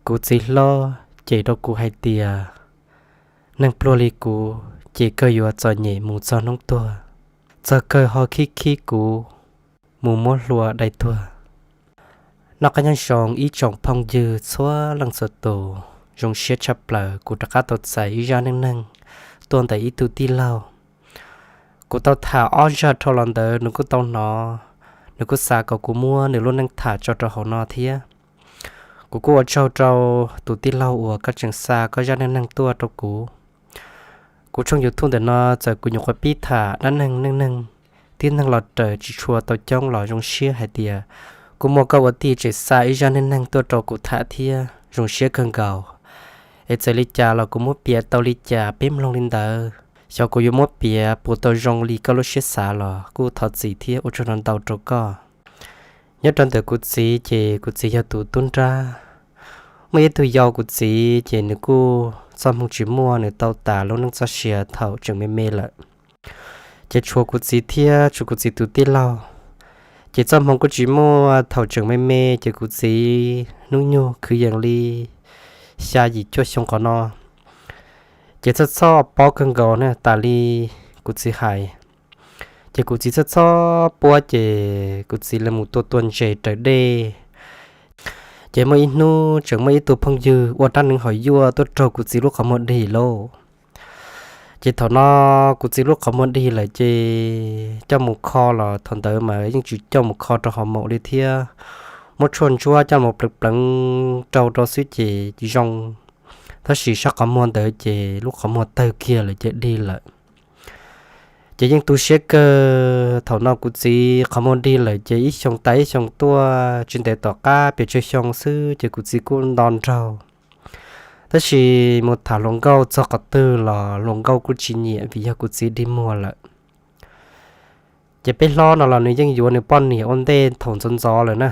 Kuv txiv hlob cem rau kuv hais tias, neeg pluag li kuv ces kawg yuav txom nyem mus txog hnub tuag, txog kawg ho khib khib kuv mus muab hlua dai tuag. Noj qab nyob zoo ib tsoom phooj ywg txhua leej txhua tus, zoo siab tshaj plaws kuv rov qab tau txais ib zaj neej neeg tuaj ntawm ib tug tij laug. Kuv tau tham ob zaj dhau los ntawd nws kuj tau hnov, nws kuj xav kom kuv muab nws lub neej tham tso rau hauv no thiab. Kuv kuj ua tsaug rau tus tij laug uas koj tseem xa koj zaj neej neeg tuaj rau kuv. Kuv tshooj YouTube ntawm no txawm kuv nyuam qhuav pib tham dab neeg neej neeg tib neeg los raws tsis tshua tau coob los zoo siab hais tias kuj muaj koj ua tij tseem xa ib zaj neej neeg tuaj rau kuv tham thiab zoo siab kawg nkaus. Es txawm li cas los kuv muab piav tau li cas peb mloog li ntawd, xyov kuv yuav muab piav puas tau zoo li koj lub siab xav los kuj thov txim thiab ua tsaug ntau ntau rau koj. Nyob rau ntawm kuv txiv ces kuv txiv yog tus tub nrab. Muaj ib tug yau kuv txiv ces nws kuj txoj hmoo tsis muaj, nws tau tas lub neej txoj sia thaum tseem me me lawm. Ces tshuav kuv txiv thiab tshuav kuv txiv tus tij laug. Ces txoj hmoo kuj tsis muaj, thaum tseem me me ces kuv txiv hnub nyoog kwv yees li xya yim cuaj xyoo qhov no, ces txhoj txhoj pob kawg nkaus na tas li kuv txiv hais. Ces kuv txiv txhoj txhoj pob ces kuv txiv lawv mus tua tua ntses raws dej. Ces muaj ib hnub tseem muaj ib tug phooj ywg ua rab hneev hauv yuaj tuaj raug kuv txiv lub qhov muag dig lauj. Ces thaum no kuv txiv lub qhov muag dig lawm ces coj mus kho los thaum ntawd mas yeej tsis coj mus kho rau hauv maum li thiab, muab tshuaj ntsuab coj mus pleev pleev rau rau xwb ces zoo. Tab sis sab qhov muag ntawd ces lub qhov muag tawg kiag lawm ces dig lawm. Ces yeej tu siab kawg, thaum no kuv txiv qhov muag dig lawm ces ib xyoo tas ib xyoo tuaj, tsis ntev tom qab pes tsawg xyoo xwb ces kuv txiv kuj nto nraug. Tab sis mus tham hluas nkauj txog qhov twg los hluas nkauj kuj tsis nyiam vim yog kuv txiv dig muag lawm. Ces peb hlob no los nws yeej yuav nws poj niam ua ntej thaum ntxov ntxov lawm na.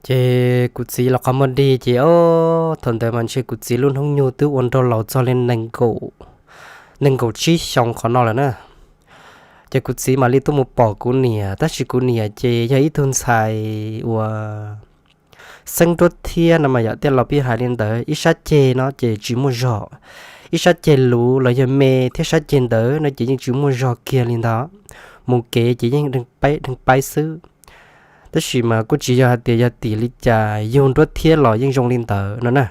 Ces kuv txiv los qhov muag dig ces o, thaum ntawd mas ntshe kuv txiv lub hnub nyoog twb ua nraug laus txog li nees nkaum, nees nkaum tsib xyoo qhov no lawm na. Ces kuv txiv mam li tuaj mus pom kuv niam, tab sis kuv niam ces yog ib tug ntxhais uas xeeb nruab thiab no mas yom, tej laus pib hais li ntawd, ib sab ceg no ces tsis muaj zog, ib sab ceg luv los yog me thiab sab ceg ntawd no ces yeej tsis muaj zog kiag li ntawd. Mus kev ces yeej dheev paib xwb. Tab sis mas kuj tsis yog hais tias yog tim li cas, yug nruab thiab los yeej zoo li ntawd no na.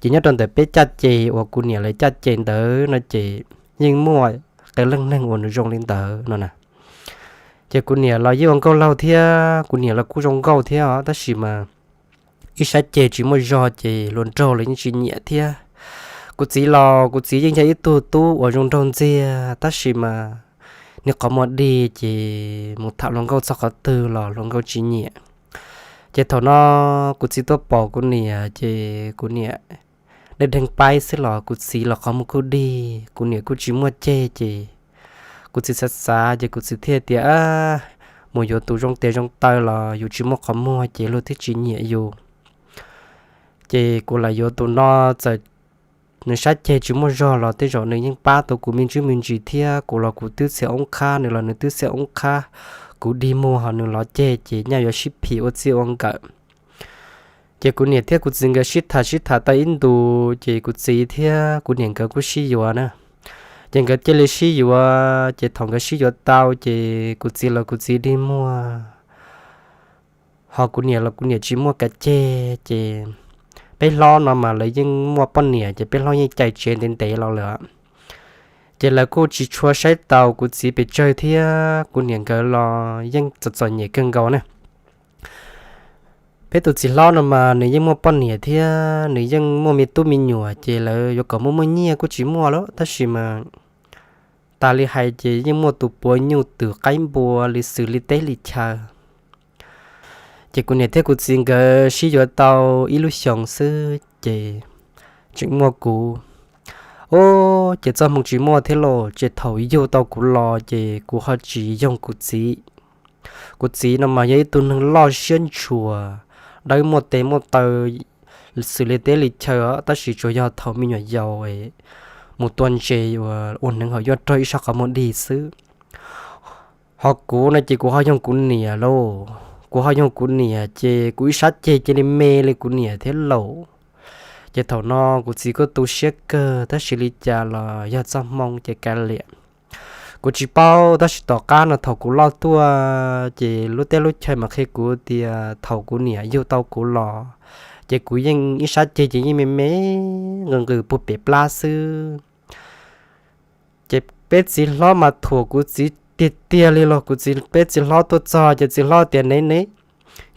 Ces nyob rau ntawm peb caj ceg uas kuv niam lawv caj ceg ntawd no ces yeej muaj qee leej neeg uas nws zoo li ntawd no na. Ces kuv niam los yeej ua nkauj laug thiab, kuv niam los kuj zoo nkauj thiab os, tab sis mas ib sab ceg tsis muaj zog ces hluas nraug los yeej tsis nyiam thiab. Kuv txiv los kuv txiv yeej yog ib tug tub uas zoo nraug ntxiag, tab sis mas nws qhov muag dig ces mus tham hluas nkauj txog qhov twg los hluas nkauj tsis nyiam. Ces thaum no kuv txiv tuaj pom kuv niam ces kuv niam dheev dheev paib xwb los kuv txiv los qhov muag kuj dig, kuv niam kuj tsis muaj ceg ces kuv txiv xav xav ces kuv txiv thiaj tias, mus yuav tus zoo tes zoo taw los yus tsis muaj qhov muag ces luag thiaj tsis nyiam yus. Ces kuv lam yuav tus no, txawm nws sab ceg tsis muaj zog los tej zaum nws yeej pab tau kuv me ntsis me ntsis thiab, kuv los kuv twb txiav oob qhab, nws los nws twb txiav oob qhab, kuv dig muag ho nws lov ceg ces nyaj yuav sib phim ua txij ua nkawm. Ces kuv niam thiab kuv txiv nkawd sib tham sib tham tau ib ntus ces kuv txiv thiab kuv niam nkawd kuj sib yuav na. Ces nkawd cia li sib yuav, ces thaum nkawd sib yuav tau ces kuv txiv los kuv txiv dig muag, ho kuv niam los kuv niam tsis muaj kav ceg ces peb hlob no mas lawv yeej muaj poj niam ces peb hlob yeej cais tsev ntev ntev los lawm. Ces lawv kuj tsis tshua saib taus kuv txiv pes tsawg thiab kuv niam nkawd los yeej txom txom nyem kawg nkaus na. Peb tus txiv hlob no mas nws yeej muaj poj niam thiab nws yeej muaj me tub me nyuam ces lawv yuav kom muaj muaj nyiaj kuj tsis muaj lawm, tab sis mas tas li hais ces yeej muaj tus puav nyuj twm qaib npua li xws li teb li chaw. Ces kuv niam thiab kuv txiv nkawd sib yuav tau ib lub xyoos xwb ces tseem muaj kuv. Ub, ces txoj hmoo tsis muaj thiab lauj, ces thaum yug tau kuv los ces kuv ho tsis yoog kuv txiv. Kuv txiv no mas yog ib tug neeg loj siab ntshua, dawb muaj tes muaj taw xws li teb li chaw, tab sis tsuas yog thaum me nyuam yaus mus tua ntses ua hneev hauv yuaj raug ib sab qhov muag dig xwb. Ho kuv no ces kuv ho yoog kuv niam lauj. kuv ho yog kuv niam ces kuv ib sab ceg cia li me li kuv niam thiab lauj. Ces thaum no kuv txiv kuj tu siab kawg, tab sis li cas los yog txoj hmoo ces kav liam. Kuv tsis paub, tab sis tom qab no thaum kuv loj tuaj ces lub teb lub chaw mas qhia kuv tias thaum kuv niam yug tau kuv los ces kuv yeej ib sab ceg ces yeej me me nqws nqws puag pem plab xwb. Ces peb txiv hlob mas thuam kuv txiv tiag tiag li los kuv txiv, peb txiv hlob tuaj txog ces txiv hlob tias, Nev nev,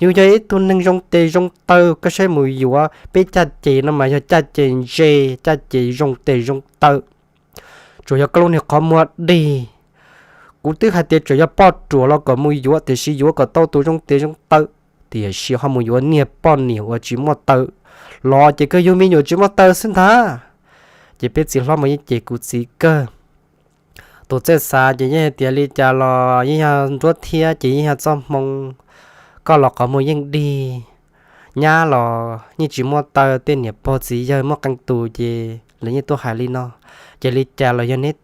yus yog ib tug neeg zoo tes zoo taw, koj saib mus yuav peb caj ces no mas yog caj ces ntse, caj ces zoo tes zoo taw. Tsuas yog koj lub niag qhov muag dig. Kuv twb hais tias tsuas yog poj ruam los kom mus yuav, tiam sis yuav kom tau tus zoo tes zoo taw, tiam sis ho mus yuav niag poj niam uas tsis muaj taw los ces kawg yug me nyuam tsis muaj taw xwb ntag. Ces peb txiv hlob mas yeej cem kuv txiv kawg. Tus txawj xav ces yeej hais tias li cas los yeej yog nruab thiab ces yeej yog txoj hmoo, koj los qhov muag yeej dig, nyab los yeej tsis muaj taw, tej niam pog txiv yawg muaj qee tus ces lawv yeej tuaj hais li no. Ces li cas los yog neb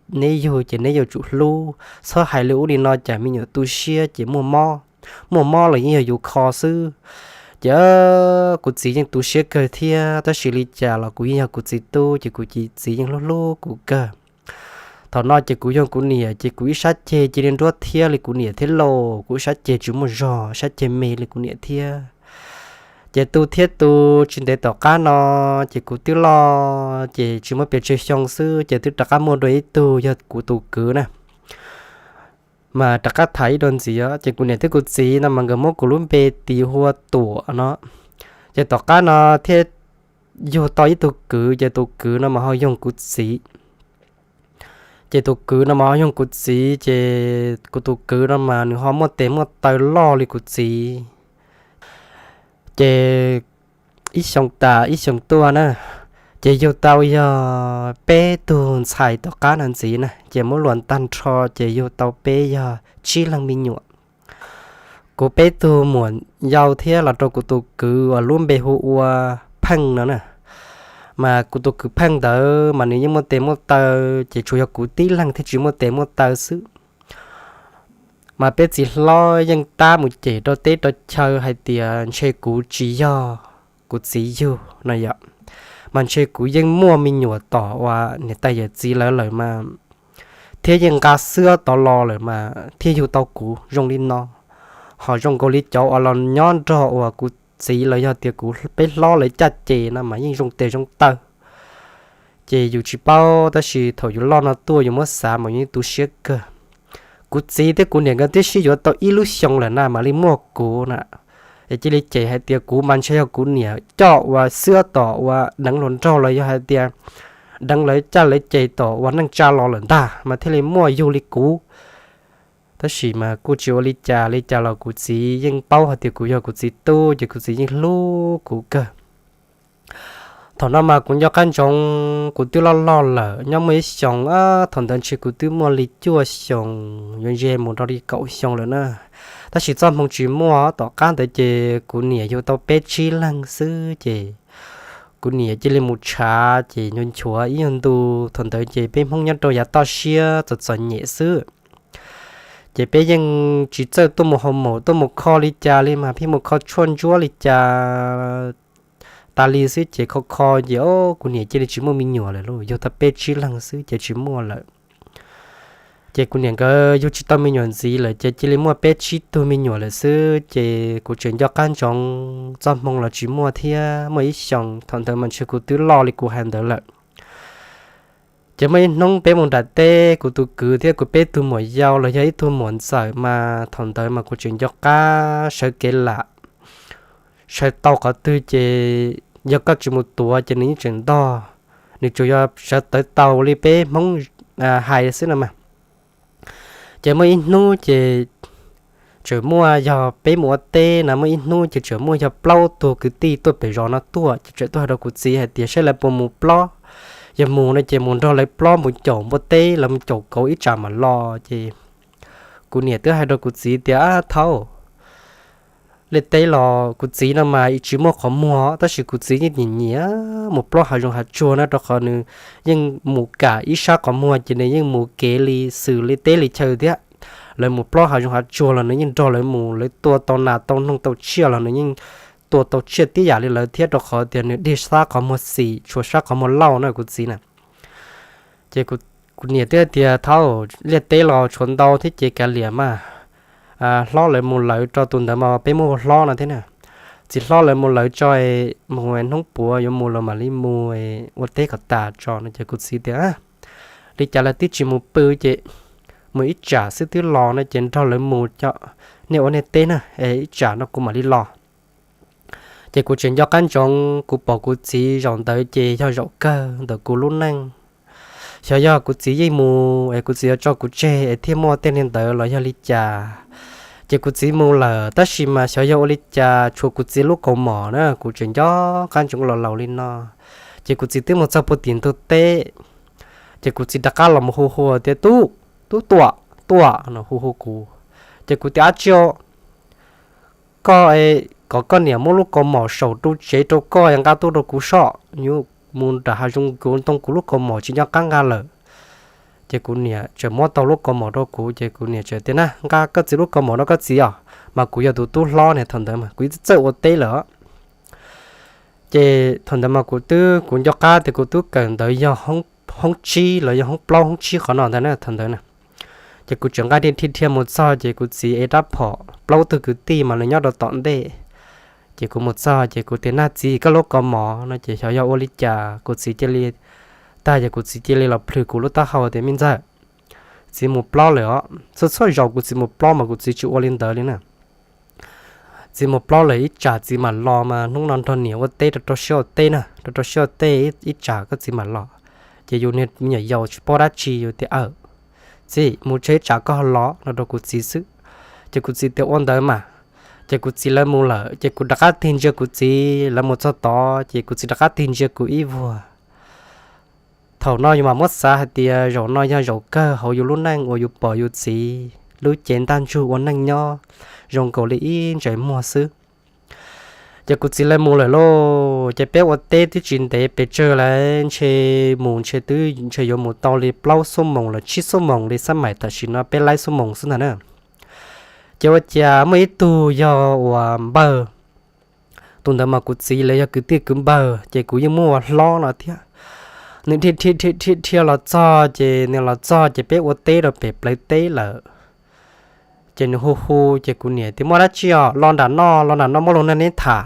yug ces neb yuav tsum hlub, txhob hais li ub li no cas me nyuam tu siab ces muaj mob, muaj mob los yeej yog yus kho xwb. Ces kuv txiv yeej tu siab kawg thiab, tab sis li cas los kuv yeej yog kuv txiv tub ces kuv txiv yeej hlub hlub kuv kawg. Thaum no ces kuv yog kuv niam ces kuv ib sab ceg cia li nruab thiab li kuv niam thiab lauj, kuv ib sab ceg tsis muaj zog, sab ceg me li kuv niam thiab. Ces tu thiab tu, tsis ntev tom qab no ces kuv twb loj ces tsis muaj pes tsawg xyoo xwb ces twb rov qab muaj dua ib tug yog kuv tus kwv na. Mas rov qab tham ib dua ntxiv, ces kuv niam thiab kuv txiv no mas nkawd muab kuv lub npe tis hu ua Tuam no. Ces tom qab no thiaj yug tau ib tug kwv, ces tus kwv no mas ho yog kuv txiv. Ces tus kwv no mas ho yog kuv txiv, ces kuv tus kwv no mas nws ho muaj tes muaj taw loj li kuv txiv. Ces ib xyoo tas ib xyoo tuaj na, ces yug tau yog peb tug ntxhais tom qab no ntxiv na, ces muab luas tag nrho ces yug tau peb yog tsib leeg me nyuam. Kuv peb tug muam yau thiab los rau kuv tus kwv uas lub npe hu ua Pheej no na. Mas kuv tus kwv Pheej ntawd mas nws yeej muaj tes muaj taw, ces tsuas yog kuv tib leeg thiaj tsis muaj tes muaj taw xwb. Mas peb txiv hlob yeej tab mus cem rau teb rau chaw hais tias ntshe kuv tsis yog kuv txiv yug no yom. Mas ntshe kuv yeej muaj me nyuam tom uas niam tais yawm txiv lawv lawm mas, thiab yeej nqa xwb tod los lawm mas thiaj yug tau kuv zoo li no. Ho zoo nkaus li cov uas los nyob nrog uas kuv txiv los yog tias kuv peb hlob lawv caj ces no mas yeej zoo tes zoo taw. Ces yus tsis paub, tab sis thaum yus loj no tuaj yus muab xav mas yus yeej tu siab kawg. Kuv txiv thiab kuv niam nkawd twb sib yuav tau ib lub xyoo lawm na mam li muaj kuv na. Es cia li cem hais tias kuv mas ntshe yog kuv niam coj uas xwb tom uas deev hluas nraug los yog hais tias deev lawv caj lawv ces tom uas neej tsa los lawm ntag mas thiaj li muaj yug li kuv. Tab sis mas kuj tsis ua li cas li cas los kuv txiv yeej paub hais tias kuv yog kuv txiv tub, ces kuv txiv yeej hlub kuv kawg. Thaum no mas kuv nco qab ntsoov kuv twb loj loj lawm, nyob muaj ib xyoos, thaum ntawd ntshe kuv twb muaj li cuaj xyoos yuav ze mus rau li kaum xyoo lawm na. Tab sis txoj hmoo tsis muaj, tom qab ntawd ces kuv niam yug tau peb tsib leeg xwb ces kuv niam cia li mus tshav ces nchuav nchuav ib nyuag ntu. Thaum ntawd ces peb Hmoob nyob rau yav toj siab txom txom nyem xwb. Ces peb yeej tsis txawj tuaj mus hau maum tuaj mus kho li cas li mas pheej mus kho tshuaj ntsuab li cas tas li xwb ces kho kho ces kuv niam cia li tsis muaj me nyuam lawm lauj, yug tau peb tsib leeg xwb ces tsis muaj lawm. Ces kuv niam nkawd yug tsis tau me nyuam ntxiv lawm ces cia li muaj peb tsib tug me nyuam lawm xwb ces kuv tseem nco qab ntsoov txoj hmoo los tsis muaj thiab. Muaj ib xyoos thaum ntawd mas ntshe kuv twb loj li kuv hais ntawd lawm. Ces muaj ib hnub peb mus nram teb, kuv tus kwv thiab kuv peb tug muam yau los yog ib tug muam ntxawm mas thaum ntawd mas kuv tseem nco qab sawv kev lam, sawv tau qhov twg ces yog koj tsis mus tuav ces nws yeej tseem ntog, nws tsuas yog sawv tawv taus li peb Hmoob hais xwb no mas. Ces muaj ib hnub ces tseem muaj, yog peb mus ua teb na, muaj ib hnub ces tseem muaj yog plaub tug kwv tij tuaj pem zos no tuaj ces tseem tuaj hais rau kuv txiv hais tias saib lawv puas mus plob, yog mus no ces mus nrog lawv plob mus caum npua teb, lawv mus caum kauv ib tsam mam los. Ces kuv niam twb hais rau kuv txiv tias, Thaum li teb los kuv txiv no mas tsis muaj qhov muag tab sis kuv txiv yeej nyiam nyiam mus plob hav zoov hav tsuag na, rau qhov nws yeej mus kam ib sab qhov muag ces nws yeej mus kev li xws li teb li chaw thiab. Lawv mus plob hav zoov hav tsuag los nws yeej nrog lawv mus, lawv tua tau nas tau noog tau tsiaj los nws yeej tua tau tsiaj tib yam li lawv thiab, rau qhov tias nws dig sab qhov muag xis, tshuav sab qhov muag lauj na kuv txiv na. Ces kuv niam thiaj tias, Thaum liaj teb los tshuav ntau thiab ces kav liam mas, hlob lawv mus lawv rau tus ntawd mas peb muab ua hlob no thiab na. Txiv hlob lawv mus lawv tso, mus hnub puav yuav mus los mam li mus ua teb kom tas tso no. Ces kuv txiv tias, Li cas los twb tsis mus pw ces mus ib tsam xwb twb los no ces nrog lawv mus cov, nej ua nej teb na, es ib tsam no kuv mam li los. Ces kuv tseem nco qab ntsoov kuv pom kuv txiv zaum ntawd ces yog zaum kawg ntawm kuv lub neej. Xyov yog kuv txiv yeej mus es kuv txiv yuav tso kuv tseg es thiaj muaj tej neeg ntawd los yog li cas. Ces kuv txiv mus lawm tab sis mas xyov yog ua li cas tshuav kuv txiv lub kaus mom na, kuv tseem nco qab ntsoov los laus li no. Ces kuv txiv twb mus txog puag tim ntug teb, ces kuv txiv rov qab los mus hu hu tias, Tub, tub Tuam, Tuam no, hu hu kuv. Ces kuv tias, Ab tsi, koj, kom koj niam muab lub kaus mom saum ru tsev rau koj es nqa tuaj rau kuv soj, yuav mus nram hav zoov kuv ntoo kuv lub kaus mom tsis nco qab nqa lawm. Ces kuv niam tseem muab tau lub kaus mom rau kuv ces kuv niam tseem tias, Na nqa koj txiv lub kaus mom rau koj txiv os, mas kuv yog tus tub hlob ne, thaum ntawd mas kuv txawj ua teb lawm. Ces thaum ntawd mas kuv twb, kuv nco qab tias kuv twb kawm ntawv yog hoob tsib los yog hoob plaub hoob tsib qhov no ntag na thaum ntawd na. Ces kuv tseem nqa dhia dhia mus txog ces kuv txiv ev rab phom plaub tug kwv tij mas lawv nyob rau tom ntej. Ces kuv mus txog ces kuv tias, Na txiv, koj lub kaus mom no. Ces xyov yog ua li cas kuv txiv cia li, tag ces kuv txiv cia li los plhws kuv lub taub hau tias, Me ntxawg, txiv mus plob lawm os. Txhua txhua zaus kuv txiv mus plob mas kuv txiv tsis ua li ntawd li na. Txiv mus plob lawm ib tsam txiv mam los mas hnub no nrog niam ua teb rau rau siab ua teb na, rau rau siab ua teb ib tsam koj txiv mam los. Ces yus niag me nyuam yaus tsis paub dab tsi yus tias, Aw, txiv, mus tseg ib tsam koj ho los no rau kuv txiv xwb. Ces kuv txiv tias, Ua ntawd mas. Ces kuv txiv lawv mus lawm ces kuv rov qab tig ntsia kuv txiv, lawv mus txog tod ces kuv txiv rov qab tig ntsia kuv ib vuag. Thaum no yus mam muab xav hais tias zaum no yog zaum kawg hauv yus lub neej uas yus pom yus txiv lub cev ntaj ntsug ua neej nyob zoo nkaus li ib ntsais muag xwb. Ces kuv txiv lawv mus lawm lauj, ces peb ua teb twb tsis ntev pes tsawg lawm, ntshe mus ntshe twb ntshe yuav mus tau li plaub xuab moos los tsib xuab moos li, xab maim tam sim no peb laib xuab moos xwb ntag na. Ces ua cas muaj ib tug yog uas npawg, tus ntawd mas kuv txiv lawv yog kwv tij kwv npawg ces kuv yeej muab ua hlob no thiab. Nws dhia dhia dhia dhia los txog ces nws los txog ces peb ua teb rau pem plawv teb lawm. Ces nws hu hu ces kuv niam tias, Muaj dab tsi os, los nram no, los nram no muaj lus nrog neb tham.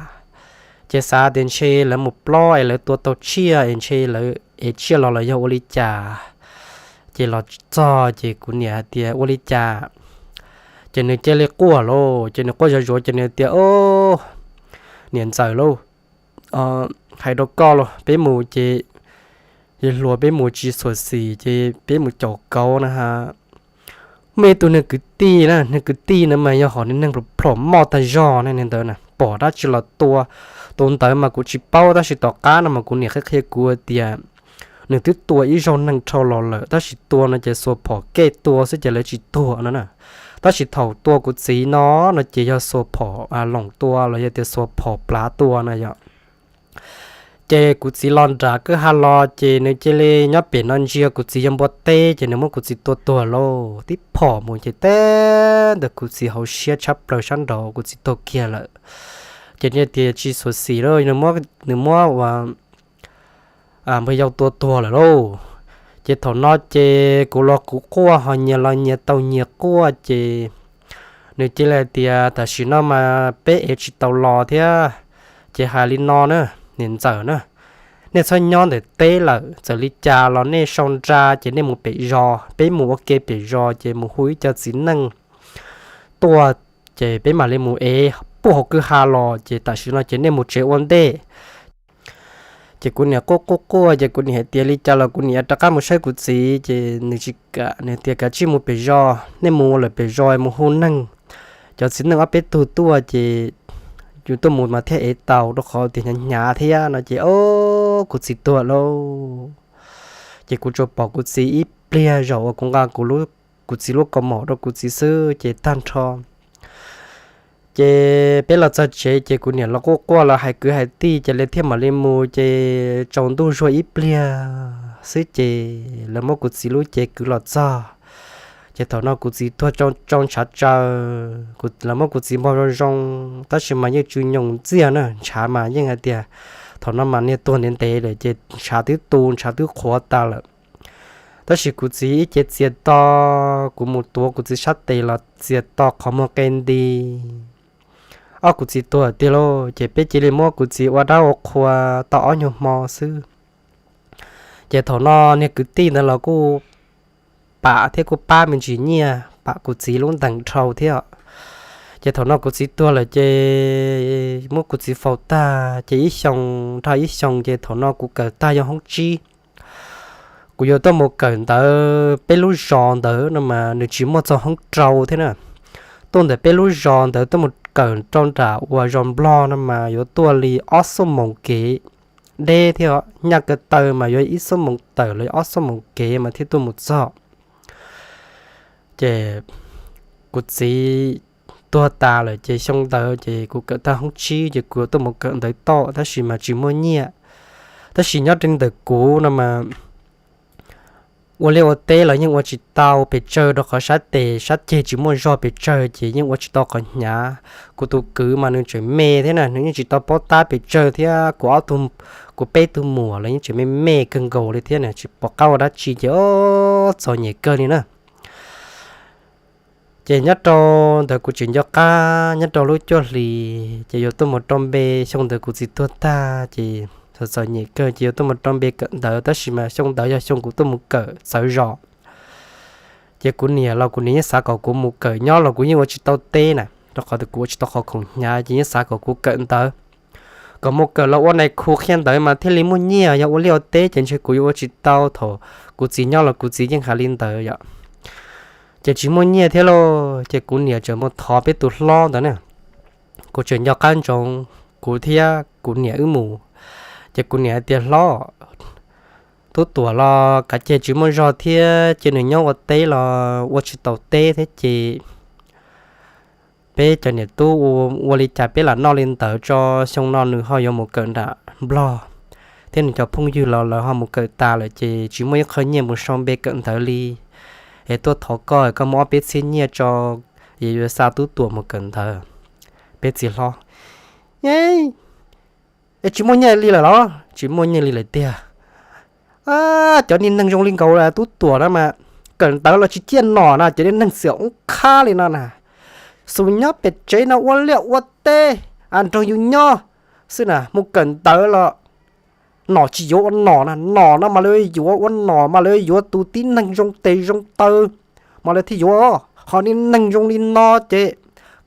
Ces xav tias ntshe lawv mus plob es lawv tua tau tsiaj es ntshe lawv ev tsiaj los los yog ua li cas. Ces los txog ces kuv niam hais tias, Ua li cas? Ces nws cia li quaj lauj, ces nws quaj zuj zus ces nws tias, Niam ntxawm lauj, hais rau koj los peb mus ces yog hluas peb mus tsis xyuam xim ces peb mus caum kauv na ha. Muaj ib tug neeg kwv tij na, neeg kwv tij na mas yog hom neeg plhom moj tag zog ne, neeg ntawd na pom dab tsi los tua. Tus ntawd mas kuv tsis paub tab sis tom qab no mas kuv niam qhia qhia kuv tias nws twb tua ib zaug neeg dhau los lawm tab sis tua no ces xuas phom kej tua xwb ces lawv tsis tuag no na. Tab sis thaum tua kuv txiv no, no ces yog xuas phom loos tua los yog tias xuas phom plav tua na yom. Ces kuv txiv los nram kwj ha los ces nws cia li nyob pem no ntsia kuv txiv yog npua teb ces nws muab kuv txiv tua tuag lauj. Tib phom mus ces teb ntawm kuv txiv hauv siab tshab plaws sab nraud kuv txiv tuag kiag lawm. Ces nws tias tsis xyuam xim lauj, nws muab ua npawg yau tua tuag lawm lauj. Ces thaum no ces kuv los kuv quaj ho nyias los nyias tau nyias quaj ces nws cia li hais tias tam sim no mas peb ev tsis tau los thiab. Ces hais li no na, niam ntxawm na, nej txhob nyob ntawm teb lawm, txawm li cas los nej sau nra ces nej mus pem zos, peb mus ua ke pem zos ces mus hu ib co txiv neej tuaj ces peb mam li mus ev puag hauv kwj ha los ces tam sim no ces nej mus tsev ua ntej. Ces kuv niam quaj quaj quaj ces kuv niam hais tias li cas los kuv niam rov qab mus saib kuv txiv ces nws tsis kam, nws tias kav tsij mus pem zos, nej mus ua lawm pem zos mus hu neeg, cov txiv neej ob peb tug tuaj ces yus tuaj mus mas thiaj ev tau rau qhov tias hnyav hnyav thiab no ces o, kuv txiv tuag lauj. Ces kuv tsuas pom kuv txiv ib pliag zaum uas kuv nqa kuv, kuv txiv lub kaus mom rau kuv txiv xwb ces tag nrho ces peb los txog tsev ces kuv niam los quaj quaj los hais kwv hais tij ces lawv thiaj mam li mus ces tsaus ntuj zuag ib pliag xwb ces lawv muab kuv txiv lub cev kwv los txog. Ces thaum no kuv txiv tuag tsau ntshav tsaws, lawv muab kuv txiv npog zoo zoo, tab sis mas yeej tsw nyoos ntxiag na, ntshav mas yeej hais tias thaum no mas niag tuag ntev ntev lawm ces ntshav twb tu ntshav twb qhuav tas lawm. Tab sis kuv txiv ib ce txias to, kuv mus tuav kuv txiv sab tes los txias to qhov muag qe nti. Ob, kuv txiv tuag tiag lauj, ces peb cia li muab kuv txiv ua dab ua qhua tau ob nyuag hmo xwb. Ces thaum no niag kwv tij ntawd los kuj pam thiab kuj pab me ntsis nyiaj pam kuv txiv lub ntees dhau thiab. Ces thaum no kuv txiv tuag lawm ces muab kuv txiv faus tag ces ib xyoo dhau ib xyoo ces thaum no kuv kawm tag yog hoob tsib. Kuv yuav tuaj mus kawm ntawv peb lub zos ntawd no mas nws tsis muaj txog hoob rau thiab na. Tuaj ntawm peb lub zos ntawd tuaj mus kawm rau nram uas zos Nplog no mas yuav tuaj li ob xuab moos kev deb thiab, nyaj ko taw mas yuav ib xuab moos tawm los ob xuab moos kev mas thiaj tuaj mus txog. Ces kuv txiv tuag tas lawm ces xyoo ntawd ces kuv kawm tag hoob tsib ces kuv yuav tuaj mus kawm ntawv toj tab sis mas tsis muaj nyiaj. Tab sis nyob rau ntawm kuv no mas ua liaj ua teb los yeej ua tsis tau pes tsawg rau qhov sab tes sab ceg tsis muaj zog pes tsawg ces yeej ua tsis tau qhov hnyav. Kuv tus kwv mas nws tseem me thiab na, nws yeej tsis tau paub tab pes tsawg thiab kuv ob tug, kuv peb tug muam los yeej tseem me me kawg nkaus li thiab na, tsis pom qab ua dab tsi ces txom nyem kawg li na. Ces nyob rau ntawd kuv tseem nco qab nyob rau lub cuaj hlis ces yuav tuaj mus rau npe, xyoo ntawd kuv txiv tuag tag ces txom txom nyem kawg ces yuav tuaj mus rau npe kawm ntawv tab sis mas xyoo ntawd yog xyoo kuv tuaj mus kawm txawv zos. Ces kuv niam los kuv niam yeej xav kom kuv mus kawm nyob los kuv yeej ua tsis tau teb na, rau qhov tias kuv ua tsis tau qhov khoom hnyav ces yeej xav kom kuv kawm ntawv, kom mus kawm los ua nais khu qhia ntawv mas thiaj li muaj nyiaj, yog ua liaj ua teb ces ntshe kuv yuav ua tsis tau. Thaum kuv txiv nyob los kuv txiv yeej hais li ntawd yom. Ces tsis muaj nyiaj thiab lauj, ces kuv niam tseem mus thov peb tus hlob ntawd na. Kuv tseem nco qab ntsoov kuv thiab kuv niam wb mus, ces kuv niam hais tias, Hlob, Tub Tuam los kav ceg tsis muaj zog thiab ces nws nyob ua teb los ua tsis tau teb thiab ces peb cov niam tub ua li cas peb lam noj li ntawd tso, xyoo no nws ho yuav mus kawm nram Nplog thiab nws cov phooj ywg los lawv ho mus kawm tas lawm ces tsis muaj ib qho nyiaj mus sau npe kawm ntawv li. Es tuaj thov koj, koj muab ob peb txhiab nyiaj tso, es yuav xa Tub Tuam mus kawm ntawv. Peb txiv hlob, Es tsis muaj nyiaj li lawm los? Tsis muaj nyiaj li lawm tiag. Cov niag neeg zoo li nkaus Tub Tuam no mas kawm ntawv los tsis ciaj nom na, cov niag neeg xiam oob qhab li no na, xus nyob pem tsev no ua liaj ua teb nrog yus nyob xwb na, mus kawm ntawv los nom tsis yuav ua nom na, nom no mas lawv yuav ua nom mas lawv yuav tus tib neeg zoo tes zoo taw mas lawv thiaj yuav. Ho niag neeg zoo li no ces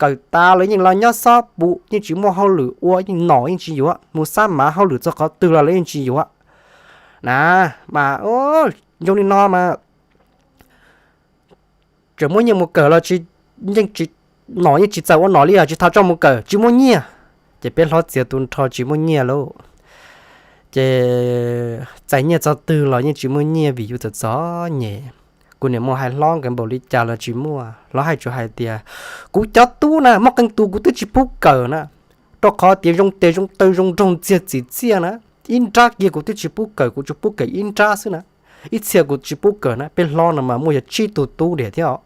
kawm tas lawv yeej los nyob xob pum yeej tsis muaj hauj lwm ua, yeej nom yeej tsis yuav, mus xab mav hauj lwm txog qhov twg los lawv yeej tsis yuav na. Mas zoo li no mas tseem muab nyiaj mus kawm los tsis, yeej tsis, nom yeej tsis txawj ua nom li os, tsis tau tso mus kawm tsis muaj nyiaj. Ces peb hlob txiav tu nrho tsis muaj nyiaj lauj. Ces txais nyiaj txog twg los yeej tsis muaj nyiaj vim yus txom txom nyem. Kuv niam mus hais hlob nkawd npaum li cas los tsis muaj, hlob hais tsuas hais tias, Kuv cov tub na muaj qee tus kuv twb tsis pub kawm na, rau qhov tias zoo tes zoo taw zoo nraug ntxiag txim txiaj na, ib nrab kiag kuv twb tsis pub kawm, kuv tsuas pub kawm ib nrab xwb na, ib txhia kuv tsis pub kawm na. Peb hlob no mas muaj yog tsib tug tub diam thiab os.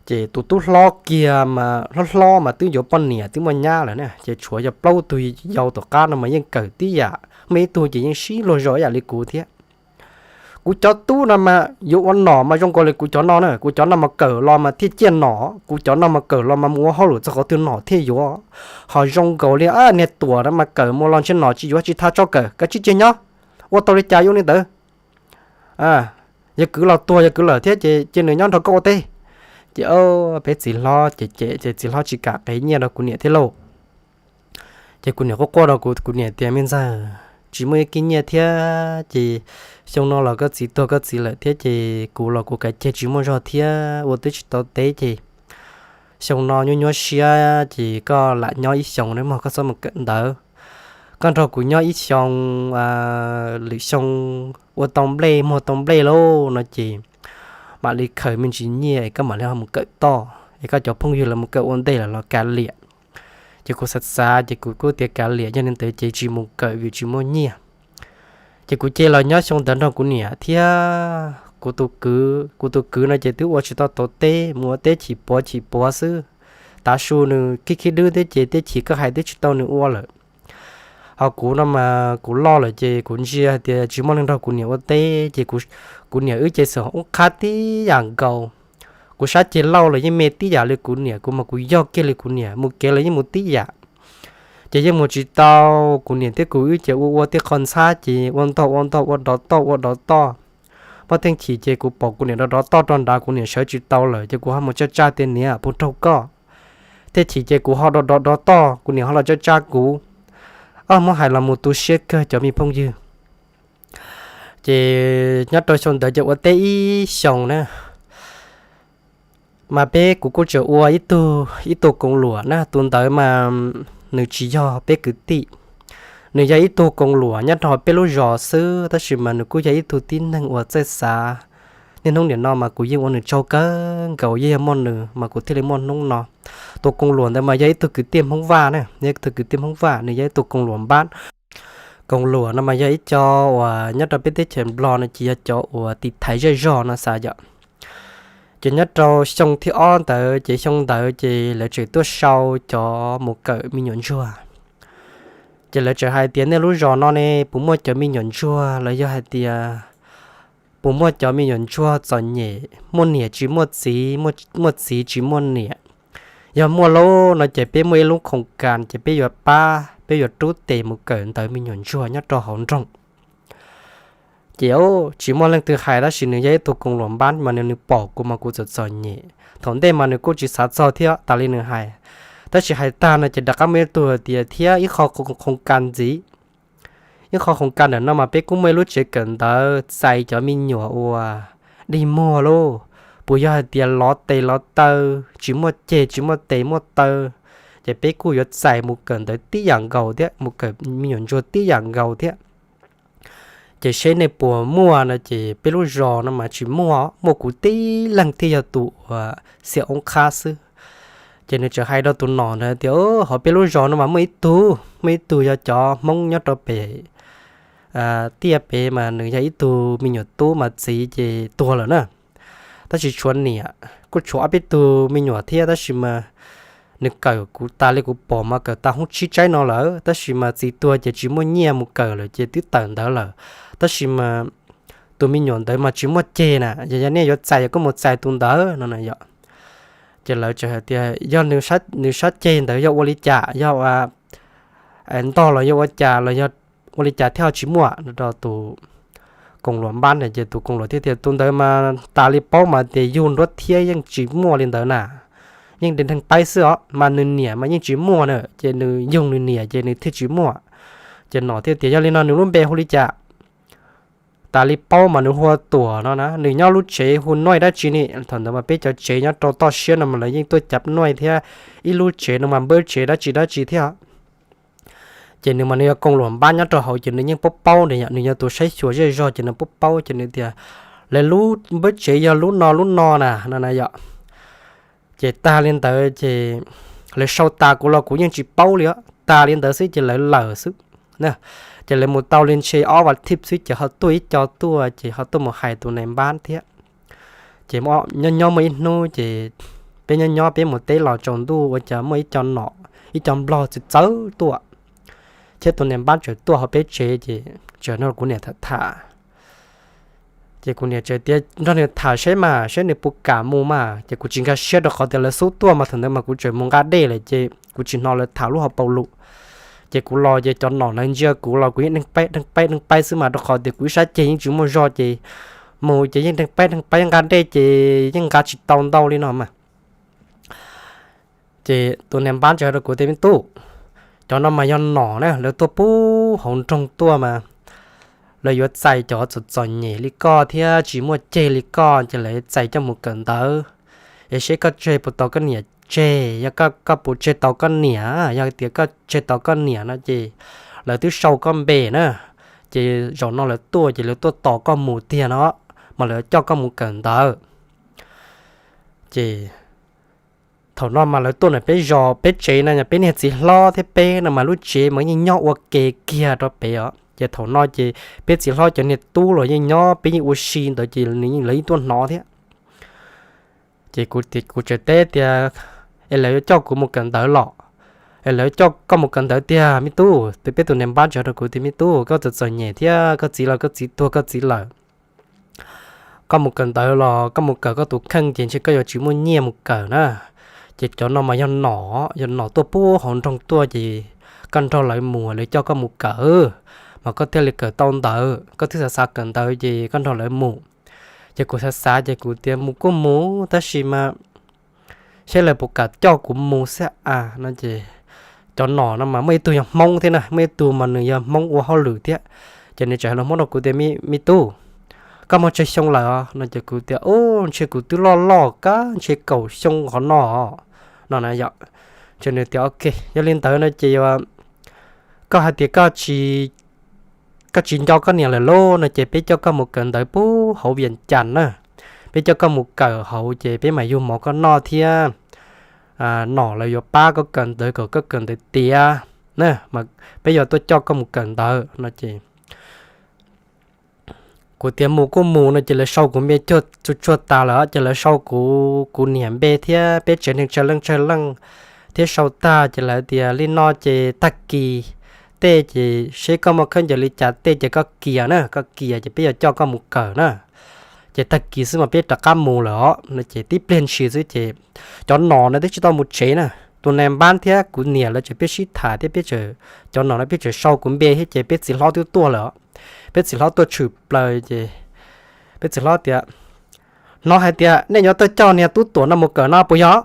Ces tus tub hlob kiag mas hlob hlob mas twb yuav poj niam twb muaj nyab lawm na, ces tshuav yog plaub tug yau tom qab no mas yeej kawm tib yam, muaj ib tug ces yeej sib luag zog ib yam li kuv thiab. Kuv cov tub no mas yuav ua nom mas zoo nkaus li kuv cov no na, kuv cov no mas kawm los mas thiaj ciaj nom, kuv cov no mas kawm los mas mus ua hauj lwm txog qhov twg nom thiaj yuav. Ho zoo nkaus li niag Tuam no mas kawm mus los ntshe nom tsis yuav, tsis tau tso kawm, kav tsij cia nyob, ua tau li cas yuav li ntawd. Yog kwv los tuag, yog kwv lawm thiab ces cia nws nyob nrog koj ua teb. Ces peb txiv hlob ces, ces txiv hlob tsis kam qev nyiaj rau kuv niam thiab lauj. Ces kuv niam quaj quaj rau kuv, kuv niam tias, Me ntxawg, tsis muaj ib kib nyiaj thiab ces xyoo no los koj txiv tuag koj txiv lawm thiab ces kuv los kuv kav ceg tsis muaj zog thiab ua twb tsis tau teb ces xyoo no nyuaj nyuaj siab ces koj lam nyob ib xyoos nawb mog, koj txhob mus kawm ntawv. Koj nrog kuv nyob ib xyoos, lwm xyoo ua tau nplej muag tau nplej lauj no ces mam li khaws me ntsis nyiaj es koj mam li ho mus kawm toj, es koj cov phooj ywg los mus kawm ua ntej lawm los kav liam. Ces kuv xav xav ces kuv kuj tias kav liam, yog li ntawd ces tsis mus kawm vim tsis muaj nyiaj. Ces kuv cia li los nyob xyoo ntawd nrog kuv niam thiab kuv tus kwv, kuv tus kwv no ces twb ua tsis tau tau teb, mus ua teb chim puav chim puav xwb. Tav su nws khib khib dwb thiab ces tej chim koj hais twb tsis tau nws ua lawm. Ho kuv no mas kuv loj lawm ces kuv ntsia hais tias tsis muaj neeg nrog kuv niam ua teb ces kuv niam wb ces xwm ub qhab tib yam nkaus. Kuv sab ceg laug los yeej me tib yam li kuv niam, kuv mas kuv yog kiag li kuv niam, mus kev los yeej mus tib yam. Ces yeej mus tsis tau, kuv niam thiab kuv wb ces ua ua tej qho ntxhab ces ua ntog ua ntog ua dov toj ua dov toj. Muaj tej chim ces kuv pom kuv niam dov dov toj rau nrad, kuv niam sawv tsis tau lawm ces kuv ho mus tsa tsa tias niam puas raug koj. Tej chim ces kuv ho dov dov dov toj, kuv niam ho los tsa tsa kuv. Ob muab hais los mus tu siab kawg cov me phooj ywg. Ces nyob rau xyoo ntawd ces ua teb ib xyoos na, mas peb kuv kuj tseem ua ib tug, ib tug koos luam na, tus ntawd mas nws tsis yog peb kwv tij, nws yog ib tug koos luam nyob rau peb lub zos xwb, tab sis mas nws kuj yog ib tug tib neeg uas txawj xav. Niaj hnub nim no mas kuv yeej ua nws tsaug kawg nkaus, yeej yog muaj nws mas kuv thiaj li muaj hnub no. Tus koos luam ntawd mas yog ib tug kwv tij Hmoob Vaj na, yog ib tug kwv tij Hmoob Vaj, nws yog ib tug koos luam npab. Koos luam no mas yog ib co uas nyob rau peb teb chaws Nplog no ces yog cov uas tiv thaiv zej zog no xav yom. Ces nyob rau xyoo thib ob ntawd ces xyoo ntawd ces lawv tseem tuaj sau cov mus kawm me nyuam ntsuag. Ces lawv tseem hais tias nej lub zos no ne puas muaj cov me nyuam ntsuag los yog hais tias puas muaj cov me nyuam ntsuag txom nyem, muaj niam tsis muaj txiv, muaj txiv tsis muaj niam. Yog muaj lauj no ces peb muaj ib lub khoos kas ces peb yuav pab, peb yuav rub tes mus kawm ntawv me nyuam ntsuag nyob rau hauv nroog. Ces tsis muaj leej twg hais, tab sis nws yog ib tug koos luam npab mas nws, nws pom kuv mas kuv txom txom nyem. Thaum ntej mas nws kuj tsis xav txog thiab tas li nws hais. Tab sis hais tag no ces rov qab muaj ib tug tias thiab ib qho khoos kas ntxiv. Ib qho khoos kas ntawm no mas peb kuj muaj ib lub tsev kawm ntawv txais cov me nyuam uas dig muag lauj, puas yog hais tias lov tes lov taw, tsis muaj ceg tsis muaj tes muaj taw, ces peb kuj yuav txais mus kawm ntawv tib yam nkaus thiab, mus kawm me nyuam ntsuag tib yam nkaus thiab. Ces seb nej puas muaj no ces peb lub zos no mas tsis muaj, muaj kuv tib leeg thiaj yog tus uas xiam oob qhab xwb. Ces nws tseem hais rau tus nom ntawd tias hauv peb lub zos no mas muaj ib tug, muaj ib tug yog cov Hmoob nyob rau pem tiaj pem mas nws yog ib tug me nyuam tub mas txiv ces tuag lawm na. Tab sis tshuav niam, kuj tshuav ob peb tug me nyuam thiab, tab sis mas nws kawm kuv tas li kuv pom mas kawm tas hoob tsib tsaib no lawm, tab sis mas txiv tuag ces tsis muaj nyiaj mus kawm lawm ces twb tawm ntawd lawm. Tab sis mas tus me nyuam ntawd mas tsis muaj ceg na, yog, yog nej yuav txais yog koj mus txais tus ntawd no na yom. Ces lawv tseem hais tias yog nws sab ceg ntawd yog ua li cas, yog ua ntog los yog ua cas los yog ua li cas thiaj ho tsis muaj no rau tus koos luam npab na. Ces tus koos luam thiaj tias tus ntawd mas tas li paub mas tias yug nruab thiab yeej tsis muaj li ntawd na, yeej de nreeg paib xwb os, mas nws niam mas yeej tsis muaj na, ces nws yug nws niam ces nws thiaj tsis muaj. Ces nom thiaj tias yog li no nws lub npe hu li cas? Tas li paub mas nws hu ua Tuam no na, nws nyob lub tsev hu Nuj dab tsi ne. Thaum ntawd mas peb cov tsev nyob rau toj siab no mas lawv yeej tuaj cav Nuj thiab, ib lub tsev no mas npawb tsev dab tsi dab tsi thiab. Ces nws mas nws yog koos luam npab nyob rau hauv ces nws yeej paub paub na yom, nws yog tus saib xyuas zej zog ces nws paub paub ces nws tias lawv lub npawb tsev yog lub no lub no na no na yom. Ces tag li ntawd ces lawv sau tas kuv los kuv yeej tsis paub li os, tag li ntawd xwb ces lawv lawm xwb. Ces lawv mus tau li ntshe ob vas thib xwb ces ho tuaj ib co tuaj ces ho tuaj mus hais tus nais npab thiab. Ces nyob nyob muaj ib hnub ces peb nyob nyob peb mus teb los tsaus ntuj ua cas muaj ib co nom, ib co nplog txawv txawv tuaj, thiab tus nais npab tseem tuaj hauv peb tsev ces tseem nrog kuv niam tham tham. Ces kuv niam tseem tias nrog nws tham seb mas seb nws puas kam mus mas, ces kuv tsis nkag siab rau qhov tias lawv xub tuaj mas thaum ntawd mas kuv tseem mus nqa dej lawm ces kuv tsis hnov lawv tham lub hauv paus lus. Ces kuv los ces cov nom ntawd ntsia kuv los kuv yeej deeg paib deeg paib deeg paib xwb mas rau qhov tias kuv ib sab ceg yeej tsis muaj zog ces mus ces yeej deeg paib deeg paib nqa dej ces yeej nqa tsis tau ntau li no mas. Ces tus nais npab ntawd hais rau kuv tias me tub, cov no mas yog nom na, lawv tuaj puag hauv nroog tuaj mas lawv yuav txais cov txom txom nyem li koj thiab tsis muaj ceg li koj ces lawv txais coj mus kawm ntawv. Es seb koj tseg puas tau koj niam tseg, yog koj puas tseg tau koj niam, yog tias koj tseg tau koj niam no ces lawv twb sau koj npe na, ces zaum no lawv tuaj ces lawv tuaj tos koj mus tiag no mas lawv coj koj mus kawm ntawv. Ces thaum no mas lawv tuaj ntawm peb zos peb tsev no, peb niag txiv hlob thiab peb no mas lub tsev mas yeej nyob ua ke kiag rau pem os. Ces thaum no ces peb txiv hlob cov niag tub los yeej nyob, peb yeej ua si ntawd ces nws yeej lawv yeej tuaj hnov thiab. Ces kuv tseem teb tias, es lawv yuav coj kuv mus kawm ntawv los, es lawv coj koj mus kawm ntawv tiag me tub. Peb tus niam npab teb rau kuv tias, me tub, koj txom txom nyem thiab, koj txiv los koj txiv tuag koj txiv lawm, koj mus kawm ntawv los koj mus kawm koj tus kheej ces ntshe koj yuav tsis muaj nyiaj mus kawm na. Ces cov no mas yog nom, yog nom tuaj puag hauv nroog tuaj ces koj nrog lawv mus, lawv coj koj mus kawm, mas koj thiaj li kawm tau ntawv, koj twb xav xav kawm ntawv ces koj nrog lawv mus. Ces kuv xav xav ces kuv tias mus kuj mus tab sis mas saib lawv puas kam coj kuv mus xwb a no ces cov nom no mas muaj ib tug yog Hmoob thiab na, muaj ib tug mas nws yog Hmoob ua hauj lwm thiab. Ces nws txawm hais lus Hmoob rau kuv tias, me tub, koj muaj tsawg xyoo lawm os no ces kuv tias, u, ntshe kuv twb loj loj kab ntshe kaum xyoo qhov no no na yom. Ces nws tias, ok, yog li ntawd no ces koj hais tias koj tsis nco koj niam lawm lauj no ces peb coj koj mus kawm ntawv puag hauv Vias Cas na. Peb coj koj mus kawm hauv ces peb mam yug mov koj noj thiab nom lawv yuav pab koj kawm ntawv kom koj kawm ntawv tiav na, peb yuav tuaj coj koj mus kawm ntawv no ces kuv tias mus kuj mus no ces lawv sau kuv npe tsuag tsuag tas lawm ces lawv sau kuv, kuv niam npe thiab peb tsev neeg tsawg leej tsawg leej thiab sau tag ces lawv tias li no ces tag kis tej ces seb koj muaj khaub ncaws li cas tej ces koj kiag na, koj kiag ces peb yuav coj koj mus kawm na. Ces tag kis xwb mas peb rov qab mus lawm os no ces tib pliag ntshis xwb ces cov nom no twb tsis tau mus tsev na. Tus nais npab thiab kuv niam lawv tseem peb sib tham thiab peb, cov nom no peb tseem sau kuv npe thiab ces peb txiv hlob twb tuaj lawm os. Peb txiv hlob tuaj tshwm plaws ces peb txiv hlob tias, hnov hais tias nej yuav tuaj coj niag Tub Tuam no mus kawm no puas yog?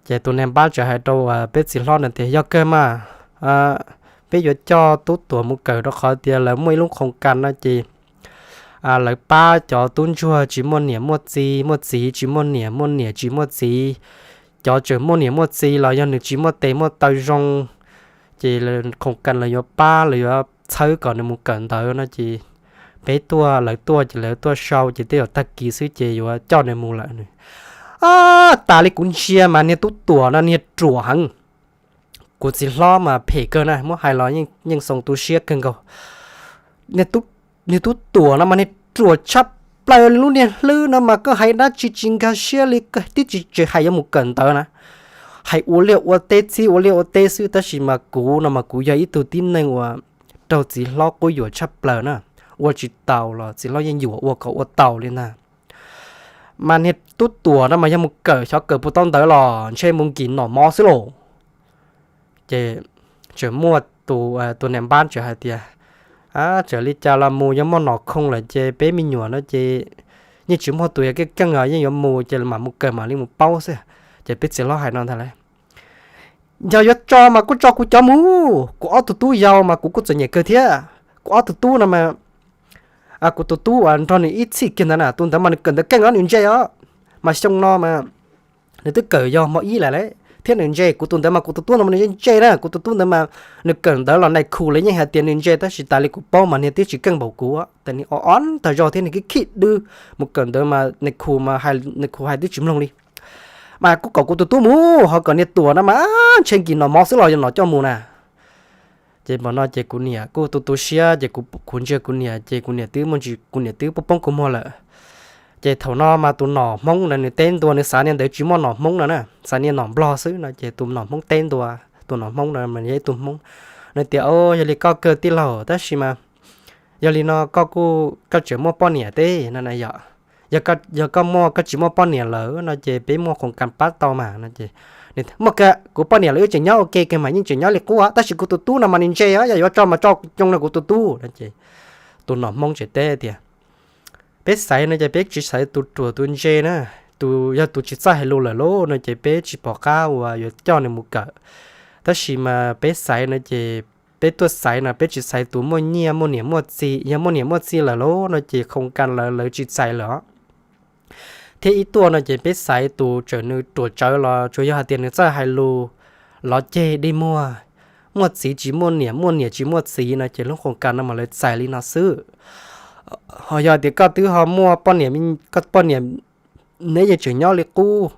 Ces tus nais npab txawm hais rau peb txiv hlob no tias, yog kawg mas, peb yuav coj Tub Tuam mus kawm rau qhov tias lawv muaj ib lub khoos kas no ces lawv pab cov tub ntsuag tsis muaj niam muaj txiv, muaj txiv tsis muaj niam, muaj niam tsis muaj txiv, cov tseem muaj niam muaj txiv los yog nws tsis muaj tes muaj taw zoo, ces khoos kas lawv yuav pab, lawv yuav txhawb kom nws mus kawm ntawv no ces peb tuaj, lawv tuaj ces lawv tuaj sau ces tej zaum tag kis xwb ces yuav coj nws mus lawm. Tas li kuv ntsia mas niag Tub Tuam no niag ruam heev. Kuv txiv hlob mas phem kawg na, muab hais los yeej xoo tu siab kawg nkaus. Niag Tub Tuam no mas niag ruam tshaj plaws li, lub niag hlwb no mas koj hais dab tsi tsis nkag siab li, twb tsis tsis hais yuav mus kawm ntawv na, hais ua liaj ua teb, txib ua liaj ua teb xwb, tab sis mas kuv no mas kuv yog ib tug tib neeg uas raug txiv hlob quab yuam tshaj plaws na, ua tsis taus los txiv hlob yeej yuam ua kom ua taus li ntag. Mas niag Tub Tuam no mas yog mus kawm xyov kawm puas tau ntawv los ntshe mus nkim nom mov xwb lauj. Ces tseem muaj tus niam npab tseem hais tias, txawm li cas los mus yog muaj nom khoo lawm ces peb me nyuam no ces yeej tsis muaj tus yog keej keej os, yeej yuav mus ces mam mus kawm mam li mus paub xwb. Ces peb txiv hlob hais no ntag lauj, yog yuav tso mas kuj tso kuv cov mus, kuv ob tug tub yau mas kuv kuj txom nyem kawg thiab. Kuv ob tug tub no mas, kuv tus tub uas nrog nws ib txhij kiag ntawd na, tus ntawd mas nws kawm ntawv keej os, nws ntse os, mas xyoo no mas nws twb kawm yog hmo ib lawm thiab nws ntse. Kuv tus ntawd mas kuv tus tub no mas nws yeej ntse na, kuv tus tub ntawd mas nws kawm ntawv los nais khu lawv yeej hais tias nws ntse, tab sis tas li kuv paub mas niag twb tsis keej npaum kuv, tas li o o tag zog thiab nws khib khib dwb. Mus kawm ntawv mas nais khu mas, nais khu hais twb tsis mloog li. Mas kuj kom kuv tus tub mus, ho kom niag Tuam no mas ntshe nkim nom mov xwb los yog nom coj mus na. Ces npaum no ces kuv niam kuj tu tu siab ces kuv ntsia kuv niam ces kuv niam twb muaj ntsis, kuv niam twb poob poob kua muag lawm. Ces thaum no mas tus nom Hmoob na nws teb ntua, nws xav niag ntawd tsis muaj nom Hmoob no na, xav niag nom Nplog xwb no ces tus nom Hmoob teb ntua, tus nom Hmoob no mas yog ib tug Hmoob, nws tias, o, yog li koj kawg tij laug, tab sis mas yog li no koj kuj, koj tseem muaj poj niam teb no na yom. Yog koj muaj, koj tsis muaj poj niam lawm no ces peb muaj khoom kas pab tau mas no ces, muaj kawg, kuv poj niam lawv wb tseem nyob ua ke kawg mas yeej tseem nyob li qub, tab sis kuv tus tub no mas nws ntse os, yog yuav tso mas tso coo no kuv tus tub no ces tus nom Hmoob tseem teb tias, peb xaiv no ces peb tsis xaiv tus ruam tus ntse na, tus yog tus tsis txawj hais lus lawm lauj no ces peb tsis pom qab uas yuav coj nws mus kawm. Tab sis mas peb xaiv no ces peb tuaj xaiv no peb tsis xaiv tus muaj nyiaj muaj niam muaj txiv, yog muaj niam muaj txiv lawm lauj no ces khoom kas lawv, lawv tsis txais lawm os. Thiab ib tuaj no ces peb xaiv tus txawm nws ruam tsawv los tsuas yog hais tias nws txawj hais lus, lov ceg dig muag, muaj txiv tsis muaj niam, muaj niam tsis muaj txiv no ces lub khoom kas no mas lawv txais li no xwb. Ho yog tias koj twb ho muaj poj niam, koj poj niam neb yeej tseem nyob li qub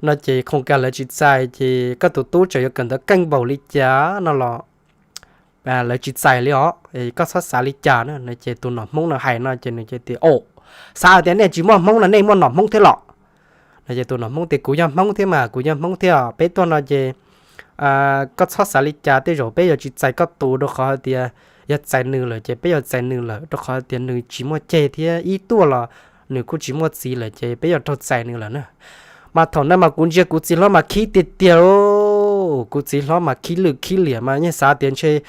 no ces khoom kas lawv tsis txais, ces koj tus tub txawm yuav kawm ntawv keej npaum li cas no los lawv tsis txais li os, koj txhob xav li cas na. Ces tus nom Hmoob no hais no ces nws tias, Au, xav tias nej tsis muaj Hmoob no nej muaj nom Hmoob thiab los? No ces tus nom Hmoob tias, Kuv yog Hmoob thiab mas, kuv yog Hmoob thiab, peb tuaj no ces koj txhob xav li cas, tej zaum peb yuav tsis txais koj tus, rau qhov hais tias yog txais nws lawm ces peb yuav txais nws lawm, rau qhov tias nws tsis muaj ceg thiab ib tuaj los nws kuj tsis muaj txiv lawm ces peb yuav raug txais nws lawm na. Mas thaum ntawd mas kuv ntsia kuv txiv hlob mas khib tiag tiag li, kuv txiv hlob mas khib lwj khib liam mas yeej xav tias ntshe yeej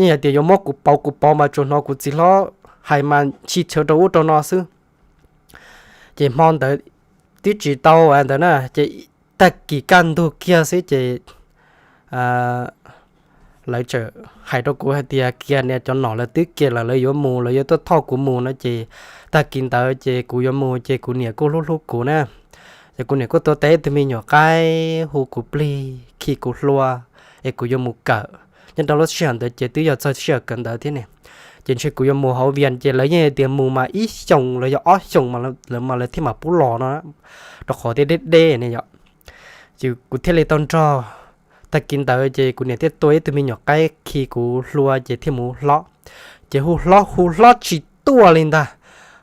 hais tias yuav muab kuv pauv kuv pauv mas tsuas hnov kuv txiv hlob hais mas ntshis chaw rau ub rau no xwb. Ces hmo ntawd twb tsis tau ntawd na, ces tag kis kaj ntug kiag xwb ces lawv txawm hais rau kuv hais tias, Kiag niam, cov nom lawv twb kiag lawm, lawv yuav mus, lawv yuav tuaj thauj kuv mus no ces tag kis ntawd ces kuv yuav mus ces kuv niam kuj hlub hlub kuv na. Ces kuv niam kuj tuav tau ib tug me nyuam qaib hu kuv plig khi kuv hlua es kuv yuav mus kawm. Nyob rau lub sij hawm ntawd ces twb yog txog sij hawm kawm ntawv thiab ne, ces ntshe kuv yuav mus hauv Vias ces lawv yeej tias mus mas ib xyoos los yog ob xyoos lawv mas lawv thiaj mam pub los no, rau qhov tias deb deb ne yom. Ces kuv thiaj li tau nrog, tag kis ntawd ces kuv niam thiaj tua ib tug me nyuam qaib khi kuv hlua ces thiaj mus hlob. Ces hu hlob hu hlob tsis tuaj li ntag.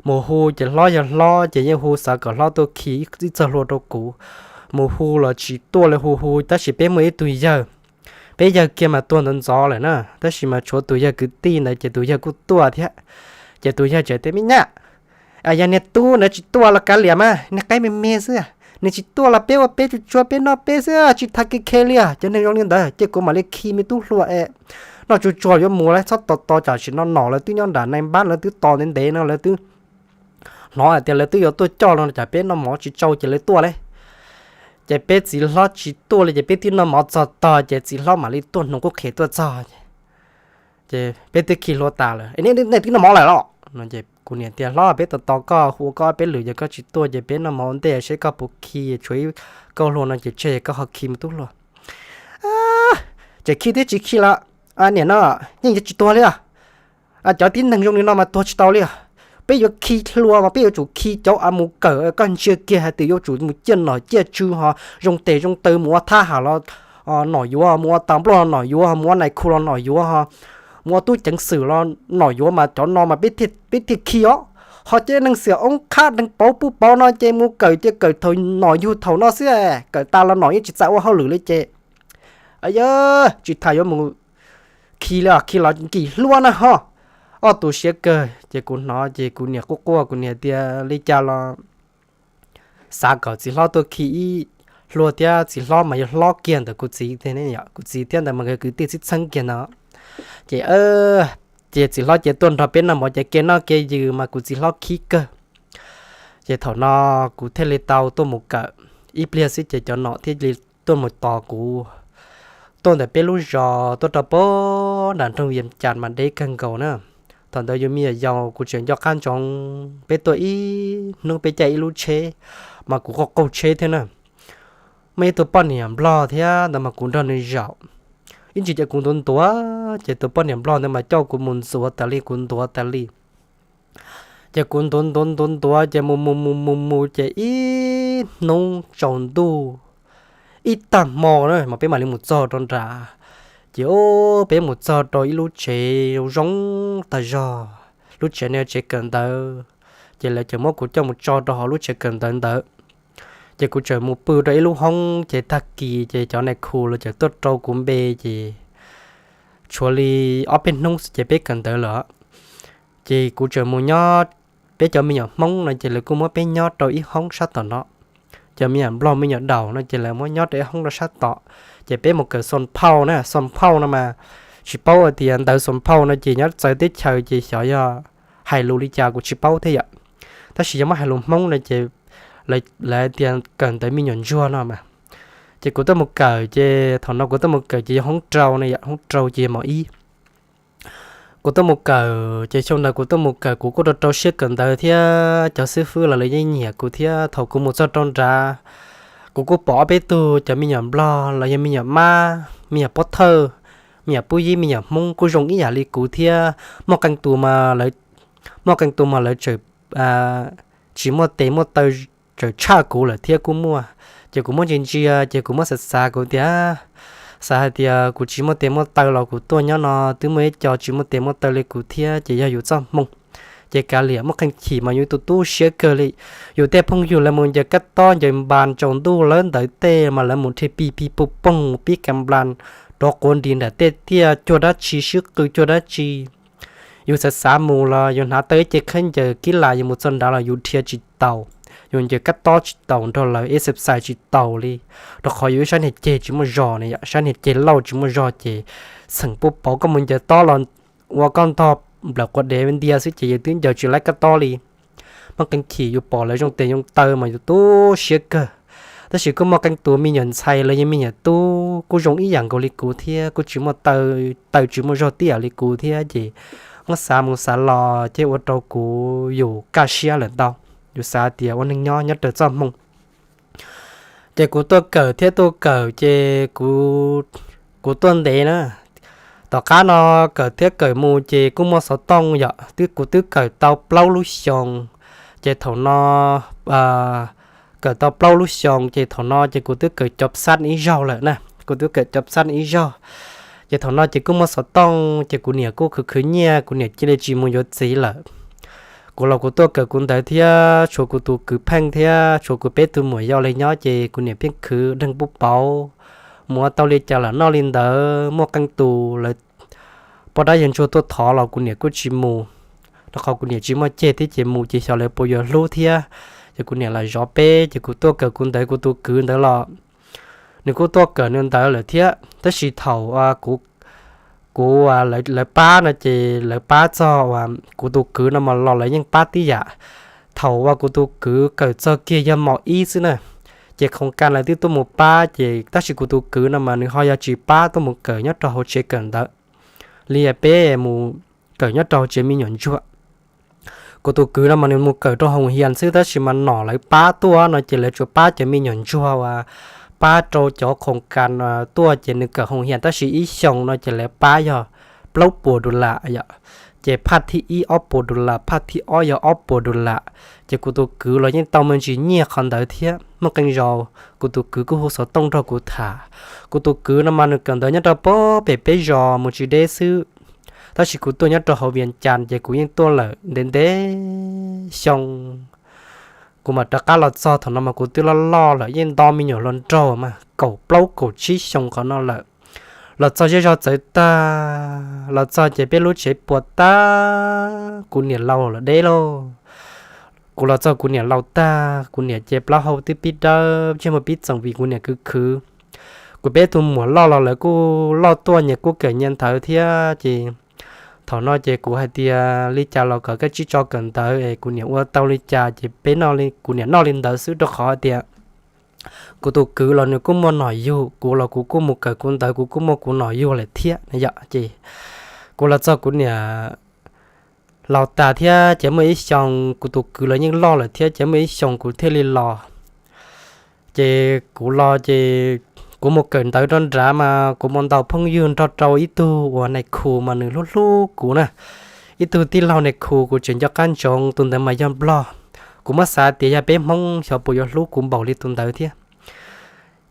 Mus hu ces hlob yog hlob ces yeej hu xav kom hlob tuaj khi ib txoj hlua rau kuv. Mus hu los tsis tuaj li, hu hu tab sis peb muaj ib tug yawg, peb yawg kiag mas tuag ntxov ntxov lawm na, tab sis mas tshuav tus yawg kwv tij ntawd ces tus yawg kuj tuaj thiab. Ces tus yawg txawm tias, Me nyab, yog niag tub ntawd tsis tuaj los kav liam mas, niag qaib me me xwb, nws tsis tuaj los peb ua peb tsuag tsuag peb noj peb xwb, tsis tas kev khe li os. Cov neeg zoo li ntawd ces kuv mam li khi me tub hlua es noj tsuag tsuag yuav mus lawm, txhob tos tos tsam sim no nom lawv twb nyob nram nai npab, lawv twb tos ntev ntev no, lawv twb hnov hais tias lawv twb yuav tuaj coj los tsam peb noj mov tsis tsau ces lawv tuaj li. Ces peb txiv hlob tsis tuaj li ces peb twb noj mov txog tog ces txiv hlob mam li tuaj hnoos qub qhe tuaj txog. Ces peb twb khi hlua tas lawm, Nej twb noj mov lawm los? Kuv niam tias, Hlob, peb tos tos koj hu ua koj ob peb lwm ces koj tsis tuaj ces peb noj mov ua ntej seb koj puas khi, tshuav ib kauj hlua no ces tseg koj ho khi me tub hlua. Ces khi thiab tsis khi los, niam no yeej yuav tsis tuag li os. Cov tib neeg zoo li no mas tuag tsis tau li os. Peb yuav khi hlua mas peb yuav tsum khi cov uas mus kawm, koj ntsia kiag hais tias yuav tsum mus ciaj nom ciaj tswv ho zoo tes zoo taw, mus ua thab ham los nom yuav, mus ua tas nplog los nom yuav, mus ua nais khu los nom yuav ho, mus ua tub ceev xwm los nom yuav mas cov no mas peb thiaj khi os. Ho cov neeg xiam oob qhab neeg pauv pub pauv no ces mus kawm ces kawm thaum nom yug thaum no xwb, kawm tas los nom yeej tsis txais ua hauj lwm li ces, yog tsis tas yuav mus khi li os, khi los nkim hlua na ho. Ob tug siab kawg ces kuv hnov ces kuv niam quaj quaj, kuv niam tias, Li cas los xav kom txiv hlob tuaj khi ib hlua thiab, txiv hlob mas yog hlob kiag ntawm kuv txiv, kuv txiv thiab ntawd mas kwv tij txheeb txheeb kiag ntawd. Ces ces txiv hlob ces tuaj nrog peb noj mov ces kev noj kev yws mas kuv txiv hlob khib kawg. Ces thaum no kuv thiaj li tau tuaj mus kawm ib pliag xwb ces cov nom thiaj li tuaj mus tos kuv, tuaj ntawm peb lub zos tuaj rau pem nram nroog Vias Cas mas deb kawg nkaus na. Thaum ntawd yus me nyuam yaus kuv tseem nco qab ntsoov, peb tuaj ib hnub peb caij ib lub tsheb mas kuv qaug qaug tsheb thiab na. Muaj ib tug poj niam nplog thiab ntawd mas kuv nrog nws zaum. Ib ntsis ces kuv ntuav ntuav ces tus poj niam nplog ntawd mas coj kuv mus ntxuav tas li, kuv ntuav tas li. Ces kuv ntuav ntuav ntuav ntuav ces mus mus mus mus mus ces ib hnub tsaus ntuj, ib tag hmo na mas peb mam li mus txog rau nrad. Ces peb mus txog rau ib lub tsev zoo tag zog, lub tsev no yog tsev kawm ntawv. Ces lawv txawm muab kuv coj mus tso rau hauv lub tsev kawm ntawv ntawd. Ces kuv txawm mus pw rau ib lub hoob ces tag kis ces cov nais khu los txawm tuaj rau kuv npe ces tshuav li ob peb hnub xwb ces peb kawm ntawv lawm. Ces kuv txawm mus nyob, peb cov me nyuam Hmoob no ces lawv kuj muab peb nyob rau ib hoob sab tom no. Cov me nyuam Nplog me nyuam Daus no ces lawv muab nyob rau ib hoob rau sab tom. Ces peb mus kawm xoo phauj na, xoo phauj no mas tsis paub hais tias ntawv xoo phauj no ces nyob txawv teb chaws ces xyov yog hais lus li cas kuv tsis paub thiab yom. Tab sis yog muab hais lus Hmoob no ces lawv hais tias kawm ntawv me nyuam ntsuag no mas. Ces kuv tuaj mus kawm ces thaum no kuv tuaj mus kawm ces yog hoob rau no yom, hoob rau ces yog mos ib. Kuv tuaj mus kawm ces xyoo ntawd kuv tuaj mus kawm kuv kuj rau rau siab kawm ntawv thiab cov xib fwb los lawv yeej nyiam kuv thiab. Thaum kuv mus txog rau nrad, kuv kuj pom ob peb tug cov me nyuam Nplog los yog me nyuam Mab, me nyuam Pov Thawj, me nyuam Pub Yib, me nyuam Hmoob kuj zoo ib yam li kuv thiab. Muaj qee tus mas lawv, muaj qee tus mas lawv tseem tsis muaj tes muaj taw, tseem tshaj kuv lawm thiab kuj muaj. Ces kuv muab ntsia ntsia ces kuv muab xav xav kuv tias, Xav hais tias kuv tsis muaj tes muaj taw los kuv tuaj nyob no twb muaj ib co tsis muaj tes muaj taw li kuv thiab ces yog yus txoj hmoo. Ces kav liam, muaj qee chim mas yus tus tu siab kawg li. Yus tej phooj ywg lawv mus ncaws kab tob ncaws npas tsaus ntuj lawm ntawd tej mas lawv mus rhe pig pig pug poog pib ka nplas rov quav nris nram tej tiaj cuag dab tsi sib qw cuag dab tsi. Yus xav xav mus los yus hnav tau ib ce khaub ncaws kib lam yus mus txog nrad los yus dhia tsis taus, yus ncaws kab tob tsis taus nrog lawv exercise tsis taus li, rau qhov yus ib sab niag ceg tsis muaj zog ne yom, sab niag ceg lauj tsis muaj zog ces txheem pub pauv, koj mus ncaws tob los ua koj ntog nplawm quav dev ntia xwb ces yus twb ncaws tsis laib kab tob li. Muaj qee chim yus pom lawv zoo tes zoo taw mas yus tu siab kawg. Tab sis kuj muaj qee tus me nyuam ntxhais los yog me nyuam tub kuj zoo ib yam nkaus li kuv thiab kuj tsis muaj taw, taw tsis muaj zog tib yam li kuv thiab ces muab xav mus xav los ces ua rau kuv yus kaj siab lawm ntau. Yus xav tias ua neeg nyob nyob raws txoj hmoo. Ces kuv tuaj kawm thiab tuaj kawm ces kuv, kuv tuaj ntev na. Tom qab no kawm thiab kawm mus ces kuj muaj xov tooj yom, twb kuv twb kawm tau plaub lub xyoos. Ces thaum no kawm tau plaub lub xyoos ces thaum no ces kuv twb kawm cov psat ib zaug lawm na, kuv twb kawm cov psat ib zaug. Ces thaum no ces kuj muaj xov tooj ces kuv niam kuj khwv khwv nyiaj, kuv niam cia li tsis mus yuav txiv lawm. Kuv los kuv tuaj kawm kuv ntawd thiab tshuav kuv tus kwv pheej thiab tshuav kuv peb tug muam yau li nyob ces kuv niam pheej khwv dheev pub pauv, mus ua tau li cas los noj li ntawd. Muaj qee tus lawv poj dab yawg ntsuag tuaj thov los kuv niam kuj tsis mus, rau qhov kuv niam tsis muaj ceg thiab ces mus ces xyov lawv puas yuav hlub thiab. Ces kuv niam lam zov peb ces kuv tuaj kawm kuv ntawd, kuv tus kwv ntawd los nws kuj tuaj kawm nws ntawd lawm thiab. Tab sis thaum kuv, kuv, lawv pab no ces lawv pab txog uas kuv tus kwv no mas los lawv yeej pab tib yam. Thaum uas kuv tus kwv kawm txog kiag yog mos ib xwb na, ces khoos kas lawv twb tuaj mus pab ces tab sis kuv tus kwv no mas nws ho yog tsis pab tuaj mus kawm nyob rau hauv tsev kawm ntawv li peb mus kawm nyob rau hauv tsev me nyuam ntsuag. Kuv tus kwv no mas nws mus kawm rau hoos hias xwb tab sis mas nom lawv pab tuaj no ces lawv tsuas pab cov me nyuam ntsuag uas pab rau cov khoos kas tuaj ces nws kawm hoos hias tab sis ib xyoos no ces lawv pab yog plaub puas dollar yom. Ces phaj thib ib ob puas dollar, phaj thib ob yog ob puas dollar. Ces kuv tus kwv los yeej tau me ntsis nyiaj qhov ntawd thiab. Muaj qee zaus kuv tus kwv kuj hu xov tooj nrog kuv tham. Kuv tus kwv no mas nws kawm ntawv nyob rau pem peb zos mus tsis deb xwb, tab sis kuv tuaj nyob rau hauv Vias Cas ces kuv yeej tuaj lawm ntev ntev xyoo. Kuv mam rov qab los txog thaum no mas kuv twb loj loj lawm, yeej nto me nyuam hluas nraug mas kaum plaub kaum tsib xyoo qhov no lawm. Los txog zej zog txawv tag, los txog ces peb lub tsev puas tag, kuv niam laus lawm deb lauj. Kuv los txog kuv niam laus tag, kuv niam ces plaub hau twb pib dawb, ntsej muag pib txoom vim kuv niam khwv khwv. Kuv peb tug muam loj los lawv kuj loj tuaj, nyias kuj kawm nyias ntawv thiab ces thaum no ces kuv hais tias li cas los kom koj tsib tso kawm ntawv es kuv niam ua tau li cas ces peb, kuv niam noj li ntawd xwb rau qhov hais tias kuv tus kwv los nws kuj muaj nom yug, kuv los kuv kuj mus kawm kuv ntawv kuv kuj muaj kuv nom yug lawm thiab na yom. Ces kuv los txog kuv niam laus tas thiab ces muaj ib xyoos kuv tus kwv los yeej loj lawm thiab ces muaj ib xyoos kuv thiaj li los. Ces kuv los ces kuv mus kawm ntawv rau nrad mas kuv mus ntaus phooj ywg nrog rau ib tug uas nais khu mas nws hlub hlub kuv na. Ib tug tij laug nais khu kuv tseem nco qab ntsoov, tus ntawd mas yog nplog. Kuv muab xav tias yog peb Hmoob xyov puas yuav hlub kuv npaum li tus ntawd thiab.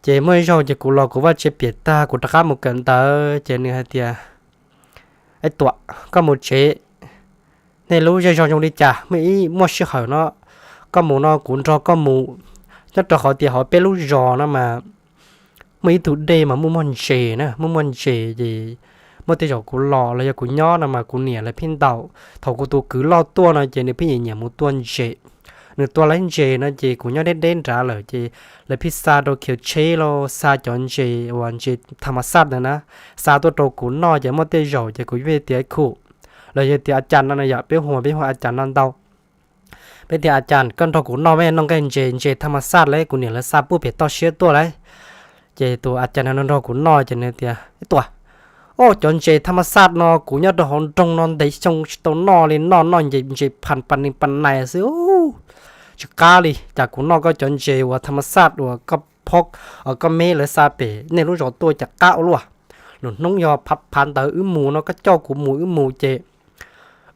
Ces muaj ib zaug ces kuv los kuv vaj tse piam tag kuv rov qab mus kawm ntawv ces nws hais tias, Ib tuam, koj mus tsev, nej lub zej zog zoo li cas, muaj ib muaj sij hawm no koj mus no kuv nrog koj mus. Nyob rau qhov tias hauv peb lub zos no mas muaj ib tug dej mas muaj muaj ntses na, muaj muaj ntses ces muaj tej zaum kuv los los yog kuv nyob no mas kuv niam lawv pheej ntaus. Thaum kuv tus kwv loj tuaj no ces nws pheej nyiam nyiam mus tua ntses. Nws tua lawv ntses no ces kuv nyob deb deb nrad lawm ces lawv pheej xa rau khiav tsheb los xa cov ntses uas ntses tham mas xaj ntawd na, xa tuaj rau kuv noj ces muaj tej zaum ces kuv yeej tias, Khu, los yog tias a cas no yom, peb hu peb hu a cas no ntau. Peb tias, A cas koj nrog kuv noj, noj nqaij ntses, ntses tham mas xaj lauj, kuv niam lawv xa puag pem toj siab tuaj lauj. Ces tus a cas no nrog kuv noj ces nws tias, Ib tuam, o, cov ntses tham mas xaj no kuv nyob rau hauv nroog no ntev xyoo tsis tau noj li, noj noj ntses phas pas nees pas nais xwb, tsis qab li. Cas kuv noj koj cov ntses uas tham mas xaj uas koj phob, koj meb lawv xa pem nej lub zos tuaj cas qab ua luaj. Lwm hnub yog phav phav ntawd wb mus no, koj coj kuv mus, wb mus ces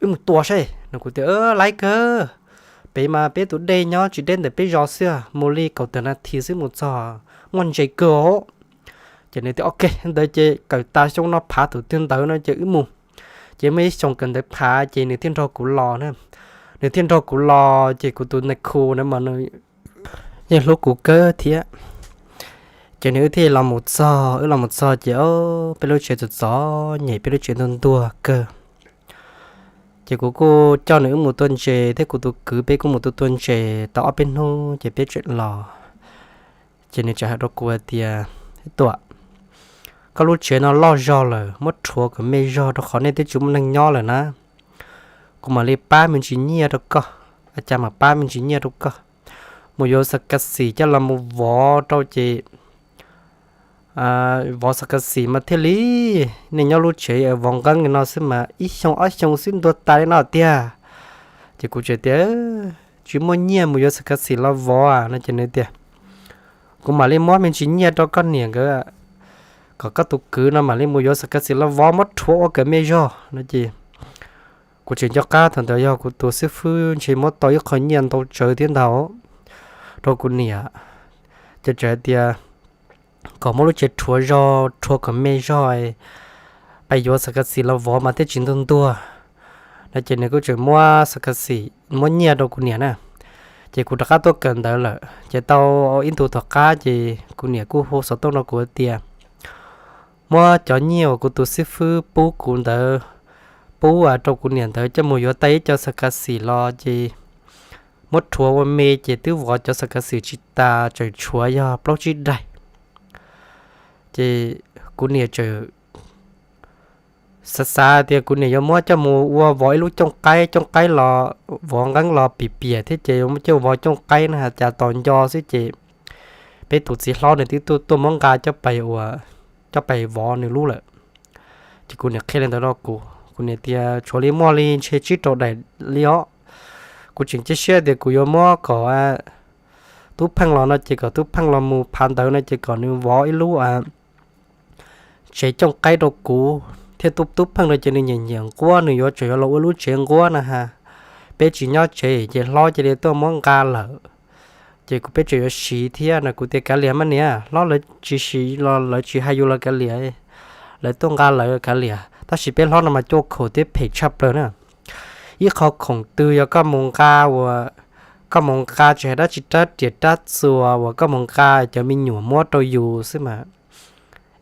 wb mus tua saib no. Kuv tias, Laib kawg, pem mas peb tus dej nyob tsis deb ntawm peb zos xwb, mus li kaum tawm nas this xwb mus txog, muaj ntses kawg os. Ces nws tias ok, ntawd ces kawm tas xyoo no phav tus twg ntawd no ces wb mus. Ces muaj ib xyoo kawm ntawv phav ces nws thiaj nrog kuv los na. Nws thiaj nrog kuv los ces kuv tus nais khu na mas nws yeej hlub kuv kawg thiab. Ces nws wb thiaj los mus txog, wb los mus txog ces peb lub tsev txom txom nyem, peb lub tsev ntuag ntuag kawg. Ces kuv kuj coj nws wb mus tua ntses thiab kuv tus kwv peb kuj mus tua tua ntses tau ob peb hnub ces peb tseem los. Ces nws txawm hais rau kuv hais tias, Tuam, koj lub tsev no loj zog lawm, muab rhuav kom me zog rau qhov nej twb tsis muaj neeg nyob lawm na. Kuv mam li pab me ntsis nyiaj rau koj, a cas mam pab me ntsis nyiaj rau koj. Mus yuav xas kas xim coj los mus vov rau ces vov xas kas xim mas thiaj li, nej nyob lub tsev vov nqeeb li no xwb mas ib xyoo ob xyoo xwb ntuag tas li no tiag. Ces kuv tseem tias, Tsis muaj nyiaj mus yuav xas kas xim los vov no ces nws tias, Kuv mam li muab me ntsis nyiaj rau koj niam nkawd, kom koj tus kwv no mam li mus yuav xas kas xim los vov muab rhuav ua kom me zog no ces kuv tseem nco qab thaum ntawd yog kuv tus xib fwb ntshe muab tau ib qho nyiaj ntau tsawv thiab ntag rau kuv niam. Ces txawm hais tias kom muab lub tsev rhuav zog, rhuav kom me zog, pais yuav xas kas xim los vov mas thiaj tsis ntuag ntuag no ces nws kuj tseem muab xas kas xim, muab nyiaj rau kuv niam na. Ces kuv rov qab tuaj kawm ntawv lawm ces tau ib ntu tom qab ces kuv niam kuj hu xov tooj rau kuv tias muab cov nyiaj uas kuv tus xib fwb pub kuv ntawd, pub rau kuv niam ntawd coj mus yuav tau ib co xas kas xim los ces muab rhuav ua me ces twb vov cov xas kas xim tsis tas, tseem tshuav yog plaub tsib daim. Ces kuv niam tseem xav xav tias kuv niam yuav muab coj mus ua vov ib lub cooj qaib, cooj qaib los vov nqeeb los pim piam thiab ces yuav muab coj vov cooj qaib no has cas tos nco xwb ces peb tus txiv hlob nws twb tuaj muab nqa coj pais ua, coj pais vov nws lub lawm. Ces kuv niam qhia li ntawd rau kuv, kuv niam tias tshuav li muaj li ntshe tsib rau daim li os. Kuv tseem cia siab tias kuv yuav muab kom tub pheej los no ces kom tub pheej los mus phav ntawv no ces kom nws vov ib lub tsev cooj qaib rau kuv thiab tub, tub pheej no ces nws nyiam nyiam nquab, nws yuav tseem yuav los ua lub tsev nquab no ha. Peb tsis nyob tsev ces hlob cia li tuaj muab nqa lawm, ces kuv peb tseem yuav siv thiab no. Kuv tias kav liam mas niam, hlob lawv tsis siv los lawv tsis hais yus los kav liam, lawv tuaj nqa lawv kav liam, tab sis peb hlob no mas cuaj khoom thiab phem tshaj plaws na. Ib qho khoom twg yog koj mus nqa ua, koj mus nqa tsis hais dab tsi rab riam rab txuas uas koj mus nqa cov me nyuam muab rau yus xwb mas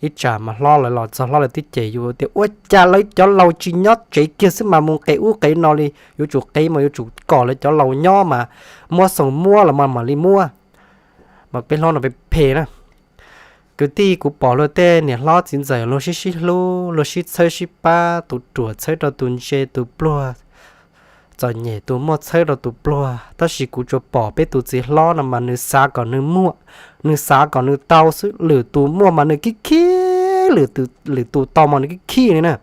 ib tsam mas hlob lawv los txog hlob lawv twb cem yus tias ua cas lawv cov laus tsis nyob tsev kiag xwb mas mus qev ub qev no li, yuav tsum qev mas yuav tsum kom lawv cov laus nyob mas muab xoo muab los mas mam li muab. Mas peb hlob no phem phem na. Kwv tij, kuv pom luag tej niam hlob txiv ntxawm luag sib sib hlub, luag sib txhawb sib pab, tus ruam txhawb rau tus ntse, tus pluag txom nyem tus muaj txhawb rau tus pluag, tab sis kuv tsuas pom peb tus txiv hlob no mas nws xav kom nws muaj, nws xav kom nws tau xwb, lwm tus muaj mas nws khib khib, lwm tus tau mas nws khib khib li na.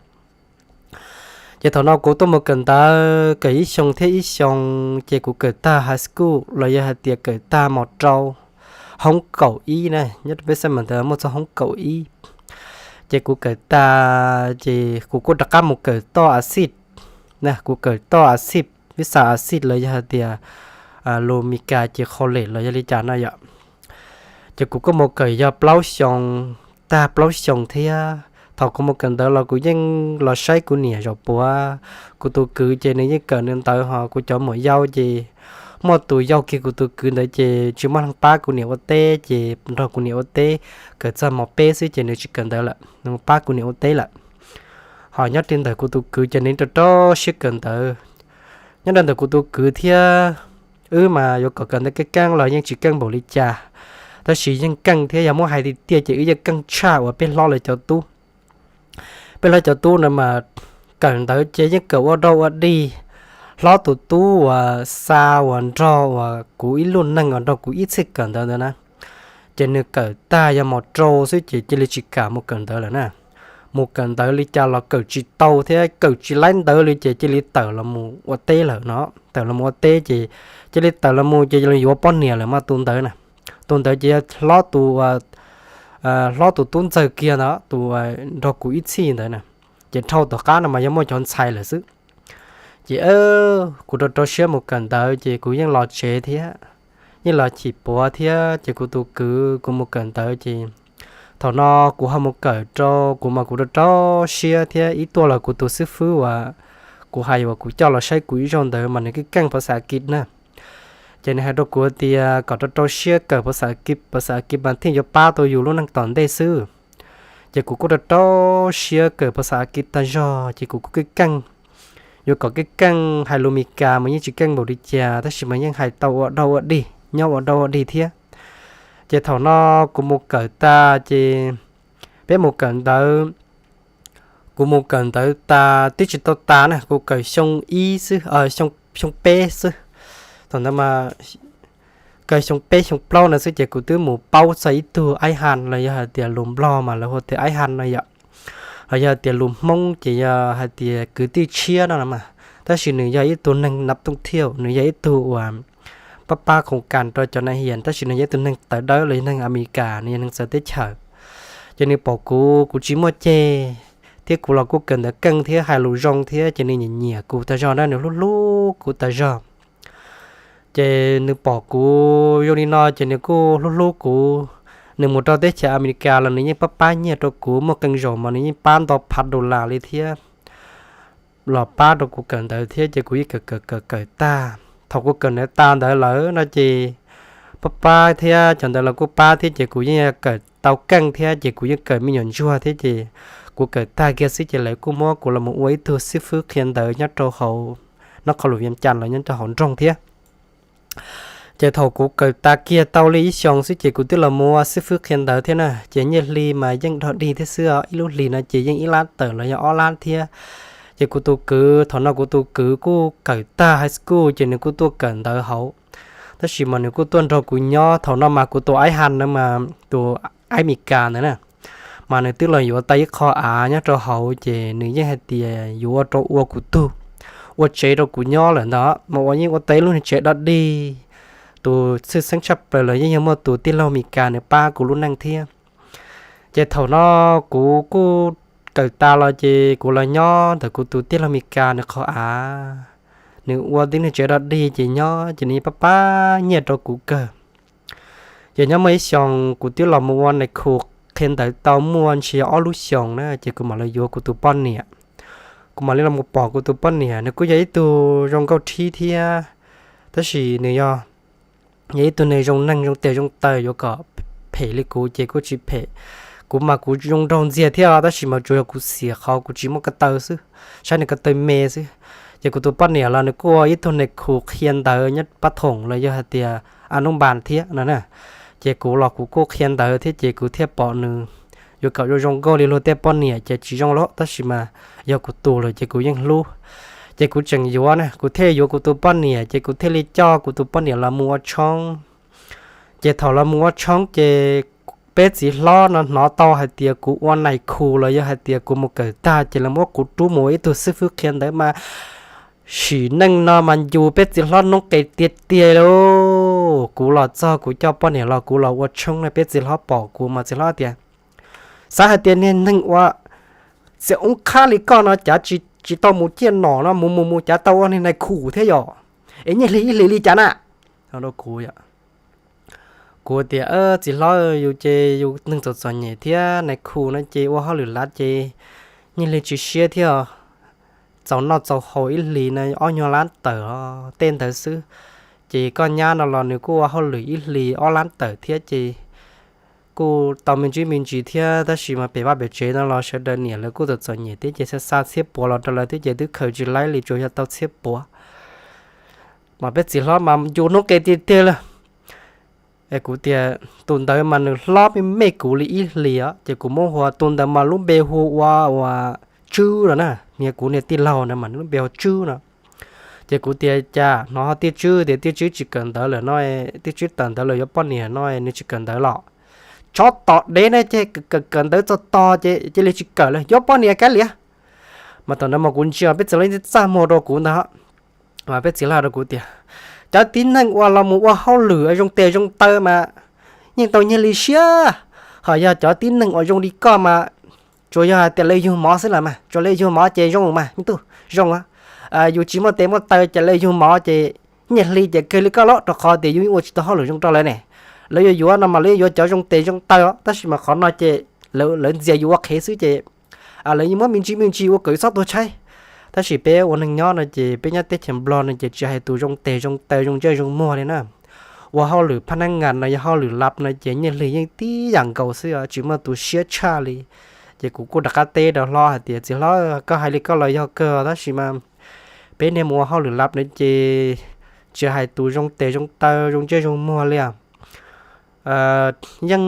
Ces thaum no kuv tuaj mus kawm ntawv, kawm ib xyoo thiab ib xyoo, ces kuv kawm tag high school los yog hais tias kawm tag mos rau, hoob kaum ib na, nyob rau peb xab mas ntawd muaj txog hoob kaum ib. Ces kuv kawm tag ces kuv kuj rov qab mus kawm toj a xij, kuv kawm toj a xij, vib xa a xij los yog hais tias lus Mis Kas ces college los yog li cas no yom. Ces kuv kuj mus kawm yog plaub xyoo, tag plaub xyoo thiab. Thaum kuv mus kawm ntawv los kuv yeej los saib kuv niam zaum puav, kuv tus kwv ces nws yeej kawm nws ntawv, ho kuv cov muam yau ces muaj tus yau kiag kuv tus kwv ntawd ces tsis muaj neeg pab kuv niam ua teb ces nrog kuv niam ua teb, kawm txog mos peb xwb ces nws tsis kawm ntawv lawm, nws pab kuv niam ua teb lawm. Ho nyob li ntawm kuv tus kwv ces nws rau rau siab kawm ntawv. Nyob rau ntawm kuv tus kwv thiab wb mas yuav kom kawm ntawv keej keej los yeej tsis keej npaum li cas, tab sis yeej keej thiab, yog muab hais tiag tiag ces wb yeej keej tshaj uas peb hlob lawv cov tub. Peb hlob cov tub no mas kawm ntawv ces yeej kawm ua dog ua dig. Hlob tus tub uas xa uas nrog uas kuv ib lub neej uas nrog kuv ib txhij kawm ntawv ntawd na, ces nws kawm tag yog mos rau xwb ces cia li tsis kam mus kawm ntawv lawm na. Mus kawm ntawv li cas los kawm tsis tau thiab kawm tsis laib ntawv li ces cia li tawm los mus ua teb lawm no. Tawm los mus ua teb ces cia li tawm los mus ces yuav poj niam lawm mas tus ntawd na. Tus ntawd ces yog hlob tus, hlob tus tub ntxawg kiag ntawd, tus nrog kuv ib txhij ntawd na. Ces dhau tom qab no mas yog muaj cov ntxhais lawm xwb. Ces kuv rau rau siab mus kawm ntawv ces kuv yeej los tsev thiab, yeej los chim puav thiab ces kuv tus kwv kuv mus kawm ntawv ces thaum Thaum no kuv ho mus kawm rau, kuv mas kuv rau rau siab thiab ib tuaj los kuv tus xib fwb uas kuv hais uas kuv coj los saib kuv ib zaug ntawd mas nws keej keej phas xas As kiv na. Ces nws hais rau kuv tias kom rau rau siab kawm phas xas As kiv, phas xas As kiv mas thiaj yuav pab tau yus lub neej tom ntej xwb. Ces kuv kuj rau rau siab kawm phas xas As kiv tag zog ces kuv kuj keej keej, yuav kom keej keej hais lus Mes Kas mas yeej tsis keej npaum li cas tab sis mas yeej hais tau ua dau ua dig, nyob ua dau ua dig thiab. Ces thaum no kuv mus kawm tas ces peb mus kawm ntawv, kuv mus kawm ntawv tas twb tsis tau tas na, kuv kawm xyoo ib xwb, xyoo peb xwb. Thaum ntawd mas kawg xyoo peb xyoo plaub ntawd xwb ces kuv twb mus paub txog ib tug aib han los yog hais tias lus Nplog mas lawv hu tias aib han no yom, los yog hais tias lus Hmoob ces yog hais tias kwv tij tshiab no mas, tab sis nws yog ib tug neeg nab tooj thiaj, nws yog ib tug uas pab pab khoos kas rau cov na hias tab sis nws yog ib tug neeg tawv dawb los yog neeg Amelikas, nws yog neeg txawv teb chaws. Ces nws pom kuv, kuv tsis muaj ceg thiab kuv los kuj kawm ntawv keej thiab hais lus zoo thiab ces nws nyiam nyiam kuv tag zog na, nws hlub hlub kuv tag zog. Ces nws pom kuv zoo li no ces nws kuj hlub hlub kuv. Nws mus rau teb chaws Amelikas los nws yeej pab pab nyiaj rau kuv, muaj qee zaum mas nws yeej pab nto phav dollar li thiab, los pab rau kuv kawm ntawv thiab ces kuv yeej kawm kawm kawm kawm tag. Thaum kuv kawm ntawv tas ntawd lawm no ces pab pab thiab cov ntawd los kuj pab thiab ces kuv yeej kawm tau keej thiab ces kuv yeej kawm me nyuam ntsuag thiab ces kuv kawm tag kiag xwb ces lawv kuj muab kuv los mus ua ib tug xib fwb qhia ntawv nyob rau hauv, nyob qhov lus Vias Cas los nyob rau hauv nroog thiab. Ces thaum kuv kawm tas kiag tau li ib xyoos xwb ces kuv twb los mus ua xib fwb qhia ntawv thiab na, ces nyiaj hli mas yeej dog dig thiab xwb, ib lub hlis no ces yeej ib lab tawm los yog ob lab thiab. Ces kuv tus kwv, thaum no kuv tus kwv kuj kawm tag high school ces nws kuj tuaj kawm ntawv hauv, tab sis mas nws kuj tuaj nrog kuv nyob. Thaum no mas kuv tus aib han na mas tus aib Meskas ntawd na, mas nws twb los yuav tau ib qho av nyob rau hauv ces nws yeej hais tias yuav ua rau ua kuv tug, ua tsev rau kuv nyob lawm ntawd mas ua yeej ua tau ib lub niag tsev dog dig. Tus tshwj xeeb tshaj plaws los yeej yog muaj tus tij laug Meskas nws pab kuv lub neej thiab. Ces thaum no kuv kuj kawm tas los ces kuv los nyob ntawm kuv tus tij laug Meskas nws qhov av, nws ua tib niag tsev dog dig ces nyob ces nws pab pab nyiaj rau kuv kawg. Ces nyob muaj ib xyoos kuv twb los mus ua nais khu qhia ntawv tau muaj ntshai ob lub xyoos na ces kuv mam li yuav kuv tus poj niam. Kuv mam li los mus pom kuv tus poj niam, nws kuj yog ib tug zoo nkauj thib thiab, tab sis nws yog, yog ib tug neeg zoo neeg zoo tes zoo taw, yuav kom phem li kuv ces kuj tsis phem. Kuv mas kuv zoo nraug ntxiag thiab tab sis mas tsuas yog kuv xiam qhov kuv tsis muaj ko taw xwb, saib nws ko taw me xwb. Ces kuv tus poj niam los nws kuj ua ib tug nais khu qhia ntawv nyob pab thoom los yog hais tias a nub npas thiab no na. Ces kuv los kuv kuj qhia ntawv thiab ces kuv thiaj pom nws yuav kom zoo zoo nkauj li luag tej poj niam ces tsis zoo los tab sis mas yog kuv tus lawm ces kuv yeej hlub. Ces kuv tseem yuav na, kuv thiaj yuav kuv tus poj niam ces kuv thiaj li coj kuv tus poj niam los mus ua tshoob. Ces thaum los mus ua tshoob ces peb txiv hlob no hnov tau hais tias kuv ua nais khu los yog hais tias kuv mus kawm tag ces lawv muab kuv rub mus ua ib tug xib fwb qhia ntawv mas sim neej no mas ncu peb txiv hlob noob qes tiag tiag lauj. Kuv los txog kuv coj poj niam los kuv los ua tshoob na, peb txiv hlob pom kuv mas txiv hlob tias, xav hais tias niag neeg ua txiv oob qhab li koj no cav tsis tau mus ciaj nom no mus mus mus cav tau ua niag nais khu thiab yom, es nyiaj hli ib hlis li cas na? Kuv tias, txiv hlob, yus ces yus neeg txom txom nyem thiab nais khu no ces ua hauj lwm lav ces nyiaj hli tsis siab thiab, txaus noj txaus haus ib hlis no ob nyuag lab tawm tej ntawd xwb. Ces koj nyab no los nws kuj ua hauj lwm ib hlis ob lab tawm thiab ces kuj tau me ntsis me ntsis thiab tab sis mas pem vaj pem tsev no los sawv daws niam lawv kuj txom txom nyem thiab ces xa xa txhiab puav los rau lawv thiab ces twb khaws tsis laib li tsuas yog tau txhiab puav. Mas peb txiv hlob mas ncu noob qes tiag tiag li. Es kuv tias tus ntawd mas nws hlob me me kuv li ib hlis os ces kuv muab hu tus ntawd mas lub npe hu ua, ua Tswb no na, niag kuv niag tij laug na mas nws lub npe hu Tswb no. Ces kuv tias cas hnov ho Tij Tswb tias Tij Tswb tsis kawm ntawv lawm no, Tij Tswb tawm ntawv lawm yuav poj niam no nws tsis kawm ntawv los? Tsov tom dev na ces kawm kawm ntawv txog tog ces cia li tsis kawm lawm, yuav poj niam kav liam. Mas thaum ntawd mas kuv ntsia peb txiv hlob txaj muag rau kuv ntag. Mas peb txiv hlob rau kuv tias cov tib neeg uas los mus ua hauj lwm zoo tes zoo taw mas yeej tau nyiaj li siab, ho yog cov tib neeg uas zoo li koj mas tsuas yog hais tias lawv yug mov xwb los mas, tsuas lawv yug mov ces zoo mas me tub, zoo. Yus tsis muaj tes muaj taw ces lawv yug mov ces nyiaj hli ces kawg li koj los rau qhov tias yus ua tsis tau hauj lwm zoo rau lawv ne. Lawv yuav yuav no mas lawv yuav cov zoo tes zoo taw os tab sis mas qhov no ces lawv ntxias yus ua qhev xwb ces lawv yeej muab me ntsis me ntsis ua kom yus txhob tuag tshaib. Tab sis peb ua neeg nyob no ces peb nyob teb chaws Nplog no ces tsis hais tus zoo tes zoo taw zoo ntsej zoo muag li na, ua hauj lwm phab nab ngas no yog hauj lwm lab no ces nyiaj hli yeej tib yam nkaus xwb, tsis muaj tus siab tshaj li. Ces kuv kuj rov qab teb rau hlob hais tias, txiv hlob, koj hais li koj los yog kawg tab sis mas peb niag mus ua hauj lwm lab no ces tsis hais tus zoo tes zoo taw zoo ntsej zoo muag li, yeej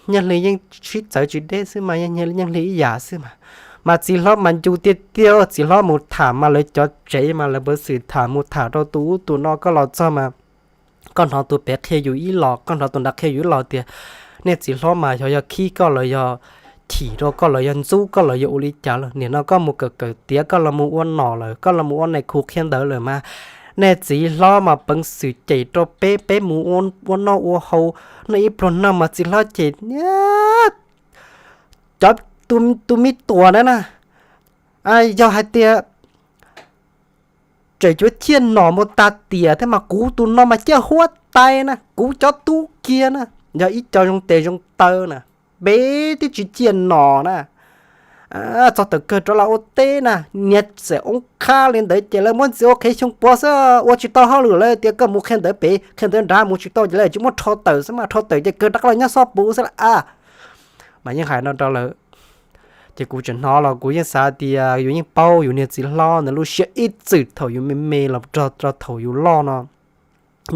nyiaj hli yeej sib txawv tsis deb xwb mas, nyiaj hli ib yam xwb mas. Mas txiv hlob mas ncu tiag tiag, txiv hlob mus tham mas lawv cov tsev mas lawv puav xwm tham mus tham rau tus ub tus no, koj los txog mas koj hnov tus pem qhia yus ib los, koj hnov tus nrad qhia yus ib los tias nej txiv hlob mas xyov yog khib koj los yog chim rau koj los yog ntxub koj los yog ua li cas lawm. Nim no koj mus kawm kawm tiav koj los mus ua nom lawm, koj los mus ua nais khu qhia ntawv lawm mas nej txiv hlob mas peev xwm cem rau peb, peb mus ua noj ua haus, noj ib pluag no mas txiv hlob cem cov, tus me tuam na na, yog hais tias tseem cuav ciaj nom mus tag tiam thiab mas kuv tus no mas ciaj huab tais na, kuv cov tub kiag na, yog ib co zoo tes zoo taw na, peb twb tsis ciaj nom na. Txog thaum kawg rov los ua teb na, niag txawm oob qhab li ntawd ces lawv muab ntxias ua qhev xyoo puav xwb, ua tsis tau hauj lwm, lawv tias koj mus qhia ntawv pem, qhia ntawv nrad mus tsis tau ces lawv tsis muab rho tawm xwb mas, rho tawm ces kawg rov qab los nyob xob puv xwb las a. Mas yeej hais no rau lawv, ces kuv tseem hnov los kuv yeej xav tias yus yeej paub yus niag txiv hlob ntawd lub siab ib txwm thaum yus me me los rau thaum yus loj no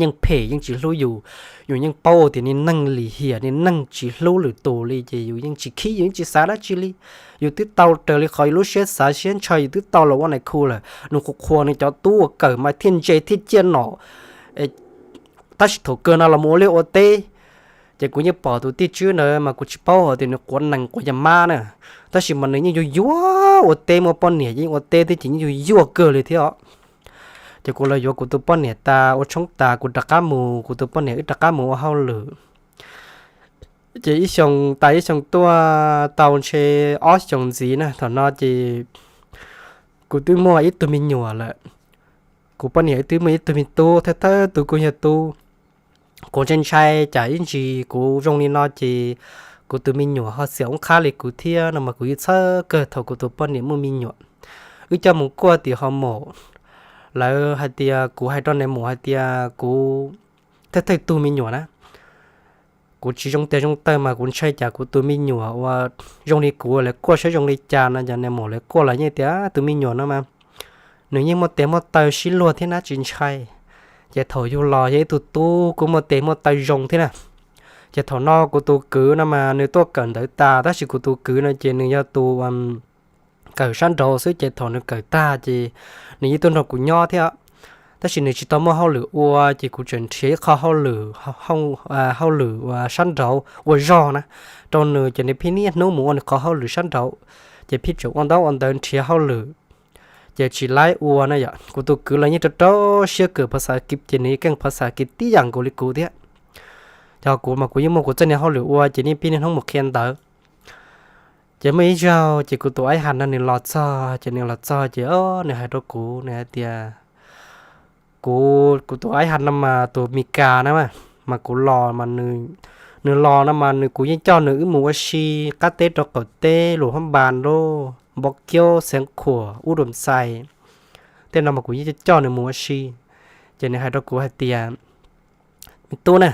yeej phem yeej tsis hlub yus. Yus yeej paub tias niag neeg lim hiam, niag neeg tsis hlub lwm tus li ces yus yeej tsis khib, yus yeej tsis xav dab tsi li. Yus twb tau raws li qhov yus lub siab xav siab ntshaw, yus twb tau los ua nais khu lawm, nws qhuas qhuas nws cov tub ua kawm mas thiaj ntse thiaj ciaj nom, tab sis thaum kawg no los mus ua liaj ua teb. Ces kuv yeej pom tus tij tswb ntawd mas kuv tsis paub hais tias nws quav nees quav yas mab na, tab sis mas nws yeej yuag yuag ua teb, muaj poj niam yeej ua teb thiab ces yeej yuag yuag kawg li thiab os. Ces kuv los yuav kuv tus poj niam tas ua tshoob tas kuv rov qab mus, kuv tus poj niam wb rov qab mus ua hauj lwm. Ces ib xyoo tas ib xyoo tuaj tau ntshe ob xyoos ntxiv na, thaum no ces kuv twb muaj ib tug me nyuam lawm. Kuv poj niam twb muaj ib tug me tub, thawj thawj tug kuj yog tub. Kuv ntshai ntshai cas ib ntsis kuv zoo li no ces kuv tus me nyuam ho xiam oob qhab li kuv thiab no mas kuv yeej txhawj kawg thaum kuv tus poj niam muaj me nyuam. Wb coj mus kuaj tim ho maum, lawv hais tias, kuv hais rau nais maum hais tias kuv thawj thawj tug me nyuam na, kuv tsis zoo tes zoo taw mas kuv ntshai cas kuv tus me nyuam uas zoo li kuv lawv kuaj saib zoo li cas no. Ces nais maum lawv kuaj los yeej tias tus me nyuam no mas nws yeej muaj tes muaj taw sib luag thiab na, tsis ntshai. Ces thaum yug los yog ib tug tub kuj muaj tes muaj taw zoo thiab na. Ces thaum no kuv tus kwv no mas nws tuaj kawm ntawv tas, tab sis kuv tus kwv no ces nws yog tus kawm sab nraud xwb, ces thaum nws kawm tag ces nws yeej tuaj nrog kuv nyob thiab. Tab sis nws tsis tau muaj hauj lwm ua ces kuv tseem nrhiav ib qho hauj lwm, hauj lwm sab nraud ua zog na rau nws, ces nws pheej niaj hnub mus ua nws qhov hauj lwm sab nraud, ces pheej tseem ua ntaub ua ntawv nrhiav hauj lwm. Ces tsis laib ua na yom, kuv tus kwv los yeej rau rau siab kawm phas xas kiv, ces nws yeej keej phas xas kiv tib yam nkaus li kuv thiab. Ces kuv mas kuv yeej muaj kuv txoj niag hauj lwm ua ces yeej pheej niaj hnub mus qhia ntawv. Ces muaj ib zaug ces kuv tus aib has no nws los txog, ces nws los txog ces nws hais rau kuv, nws hais tias, kuv, kuv tus aib has no mas tus Mes Kas na, mas kuv los, nws los no mas nws, kuv yeej coj nws wb mus ua si qab teb rau qaum teb, lus hab npas lub npov kiaub xeev khuam ub dum xais tej no mas kuv yeej coj nws mus ua si. Ces nws hais rau kuv hais tias, me tub na,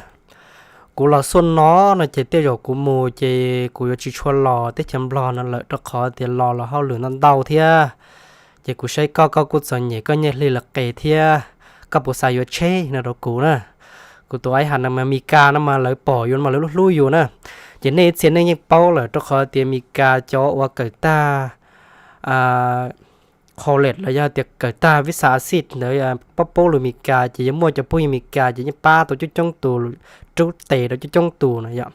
kuv los xuaj no no ces tej zaum kuv mus ces kuv yuav tsis tshua los teb chaws Nplog no lawm rau qhov tias los los hauj lwm ntau ntau thiab. Ces kuv saib koj, koj kuj txom nyem, koj nyiaj hli los qes thiab, koj puas xav yuav tsheb no rau kuv na. Kuv tus aib has no mas Mes Kas no mas lawv pom yus no mas lawv hlub hlub yus na. Ces nej ib txhia nej yeej paub lawm rau qhov tias Mes Kas cov uas kawm tag college los yog tias kawm tag vis xas a xij ntawd, paub paub lus Mes Kas ces yuav muaj cov phooj ywg Mes Kas ces yeej pab tau coob coob tus, rub tes rau coob coob tus no yom.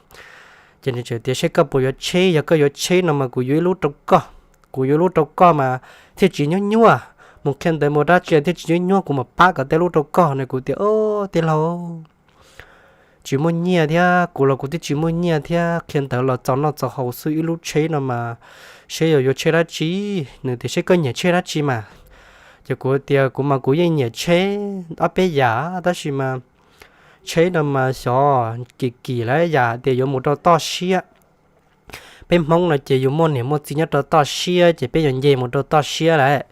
Ces nws tseem tias saib koj puas yuav tsheb, yog koj yuav tsheb no mas kuv yuav ib lub rau koj. Kuv yuav ib lub rau koj mas thiaj tsis nyuaj nyuaj, mus qhia ntawv mus dab tsi thiaj tsis nyuaj nyuaj, kuv mam pab kom tau lub rau koj no. Kuv tias, o, tij laug, tsis muaj nyiaj thiab, kuv los kuv twb tsis muaj nyiaj thiab, qhia ntawv los txaus noj txaus haus xwb, ib lub tsheb no mas seb yuav yuav tsheb dab tsi. Nws tias saib koj nyiam tsheb dab tsi mas. Ces kuv tias kuv mas kuv yeej nyiam tsheb ob peb yam, tab sis mas tsheb no mas xyov kim kim lawm, yam tias yuav mus rau toj siab, peb Hmoob no ces yus muaj niam muaj txiv nyob rau toj siab ces peb yuav nce mus rau toj siab lawm.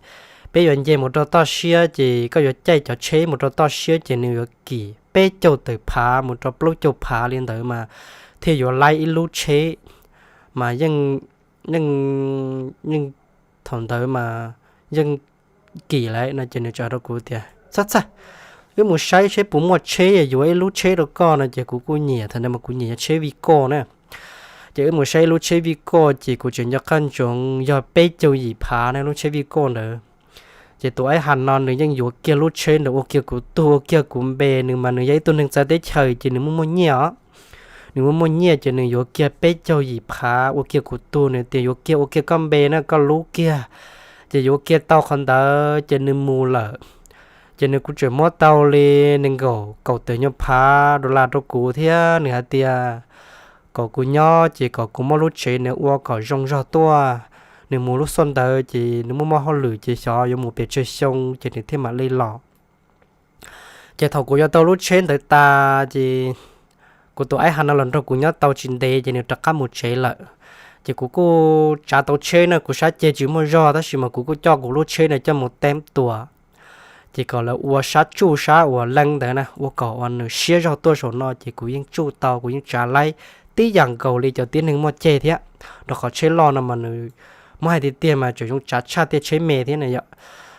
Peb yuav nce mus rau toj siab ces koj yuav caij cov tsheb mus rau toj siab ces nws yuav kim peb caug tawm phav mus rau plaub caug phav li ntawd mas thiaj yuav laib ib lub tsheb mas yeej, yeej, yeej, thaum ntawd mas yeej kim lawm no ces nws txawm rau kuv tias, Txhob txhawj, wb mus saib seb puas muaj tsheb yuav ib lub tsheb rau koj no ces kuv kuj nyiam, thaum ntawd mas kuv nyiam yog tsheb Vigo na. Ces wb mus saib ib lub tsheb Vigo ces kuv tseem nco qab ntsoov yog peb caug yim phav na lub tsheb Vigo ntawd. Ces tus aib has no nws yeej yuav kiag lub tsheb ntawd ua kiag kuv tug ua kiag kuv npe, nws mas nws yog ib tug neeg txawv teb chaws ces nws muaj muaj nyiaj os. Nws muaj muaj nyiaj ces nws yuav kiag peb caug yim phav ua kiag kuv tug, nws tias yuav kiag ua kiag koj npe na koj lub kiag. Ces yuav kiag tau qhov ntawd ces nws mus lawm. Ces nws kuj tseem muab tau li nees nkaum kaum tawm nyuag phav dollar rau kuv thiab nws hais tias kom kuv nyob ces kom kuv muab lub tsev nws ua kom zoo zog tuaj. Nws mus lub xyoo ntawd ces nws muaj muaj hauj lwm ces xyov yuav mus pes tsawg xyoo ces nws thiaj mam li los. Ces thaum kuv yuav tau lub tsheb ntawd tas ces kuv tus aib has no los nrog kuv nyob tau tsis ntev ces nws rov qab mus tsev lawm. Ces kuv kuj tsav tau tsheb na, kuv sab ceg tsis muaj zog tab sis mas kuv kuj coj kuv lub tsheb no coj mus teeb tua. Ces kom lawv ua sab tsuj sab uas leej ntawd na ua kom uas nws siab zog tuaj saum no ces kuv yeej tsuj tau, kuv yeej tsav laib tib yam nkaus li cov tib neeg muaj ceg thiab. Rau qhov tsheb loj no mas nws muab hais tiag tiag mas tseem zoo tsav tshaj tej tsheb me thiab na yom.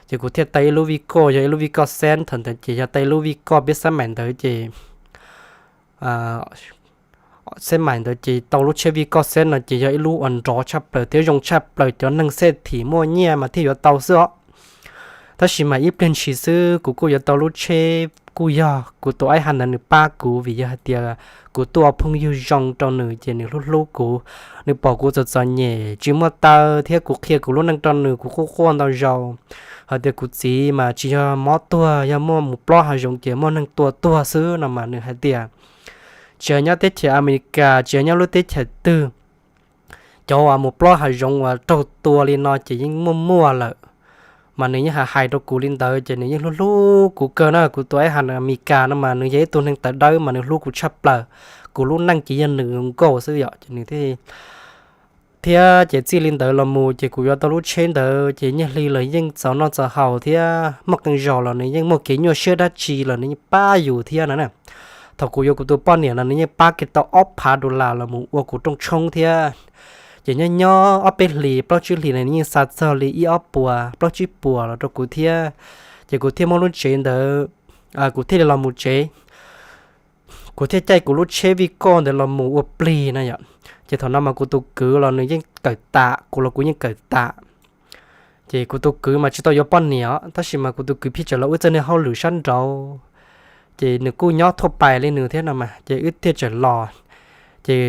Ces kuv thiaj tau ib lub vij koj, yog ib lub vij koj xeeb, thaum ntawd ces yog tau ib lub vij koj peb xab maim ntawd ces xab maim ntawd ces tau lub tsheb vij koj xeeb no ces yog ib lub uas nrov tshaj plaws thiab zoo tshaj plaws, cov neeg xej thim muaj nyiaj mas thiaj yuav tau xwb os. Tab sis mas ib pliag ntshis xwb kuv kuj yuav tau lub tsheb, kuj yog kuv tus aib has ntawd nws pab kuv vim yog hais tias kuv tuaj ua phooj ywg zoo rau nws ces nws hlub hlub kuv. Nws pom kuv txom txom nyem tsis muaj taw thiab kuv qhia kuv lub neej rau nws kuv quaj quaj ntau zaus. Hais tias kuv txiv mas tsis yog mob tuag, yog muaj mus plob hav zoov ces muaj neeg tua tuag xwb no mas nws hais tias tsis yog nyob teb chaws Amelikas, tsis yog nyob lub teb chaws twg, cov uas mus plob hav zoov uas raug tua li no ces yeej muaj muaj lawm. Mas nws yeej hais hais rau kuv li ntawd ces nws yeej hlub hlub kuv kawg na. Kuv tus aib has Amelikas no mas nws yog ib tug neeg tawv dawb mas nws hlub kuv tshaj plaws. Kuv lub neej ces yog nws nkauj xwb yom. Ces nws thiaj thiab ces txij li ntawd los mus ces kuv yuav tau lub tsheb ntawd ces nyiaj hli los yeej txaus noj txaus haus thiab muaj qee zaus los nws yeej muaj kev nyuaj siab dab tsi los nws yeej pab yus thiab no na. Thaum kuv yuav kuv tus poj niam no nws yeej pab kiag tau ob phav dollar los mus ua kuv rooj tshoob thiab. Ces nyob nyob ob peb hlis plaub tsib hlis no nws yeej xa txog li ib ob puas plaub tsib puas los rau kuv thiab. Ces kuv thiaj muab lub tsev ntawd, kuv thiaj li los mus tsev. Kuv thiaj caij kuv lub tsheb vij koj ntawd los mus ua plig na yom. Ces thaum no mas kuv tus kwv los nws yeej kawm tam, kuv los kuv yeej kawm tam. Ces kuv tus kwv mas tsis tau yuav poj niam os, tab sis mas kuv tus kwv pheej tseem los ua txoj niag hauj lwm sab nraud. Ces nws kuj nyob thuaj pais li nws thiab no mas ces wb thiaj tseem los. Ces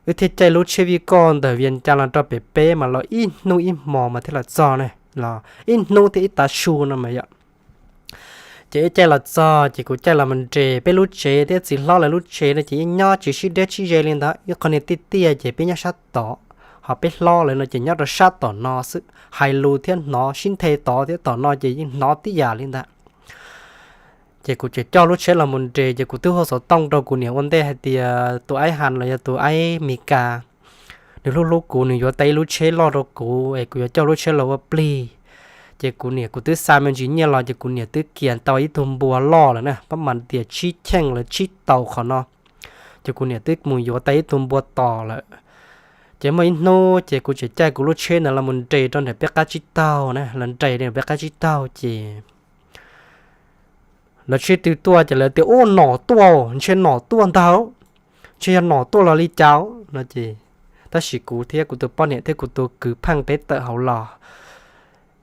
wb thiaj caij lub tsheb vij koj ntawm Vias Cas los rau pem peb mas los ib hnub ib hmo mas thiaj los txog na, los ib hnub thiab ib tav su no mas yom. Ces wb caij los txog ces kuv caij los mus nres peb lub tsev thiab txiv hlob lawv lub tsev no ces yeej nyob tsis sib deb sib ze li ntawd, ib qho niag tiaj tiaj ces peb nyob sab tod, ho peb hlob lawv no ces nyob rau sab tom no xwb, hais lus thiab hnov sib nthe tod thiab tom no ces yeej hnov tib yam li ntawd. Ces kuv tseem coj lub tsheb los mus nres ces kuv twb hu xov tooj rau kuv niam ua ntej hais tias tus aib has los yog tus aib Mis Kas, nws hlub hlub kuv, nws yuav tau ib lub tsheb loj rau kuv es kuv yuav coj lub tsheb los ua plig. Ces kuv niam kuv twb xa me ntsis nyiaj los ces kuv niam twb kias tau ib tug npua loj lawm na, pab mas tias tsib cheej lawv tsib tau qhov no. Ces kuv niam twb mus yuav tau ib tug npua tos lawm. Ces muaj ib hnub ces kuv tseem caij kuv lub tsheb ntawd los mus nres rau nram peb qab tsib taug na, los nres rau peb qab tsib taug ces lawv sib tw tuaj ces lawv tias, Ub, nom tuaj, ntshe nom tuaj ntag, ntshe yog nom tuaj los li cas no ces, tab sis kuv thiab kuv tus poj niam thiab kuv tus kwv pheej peb tawm hauv los.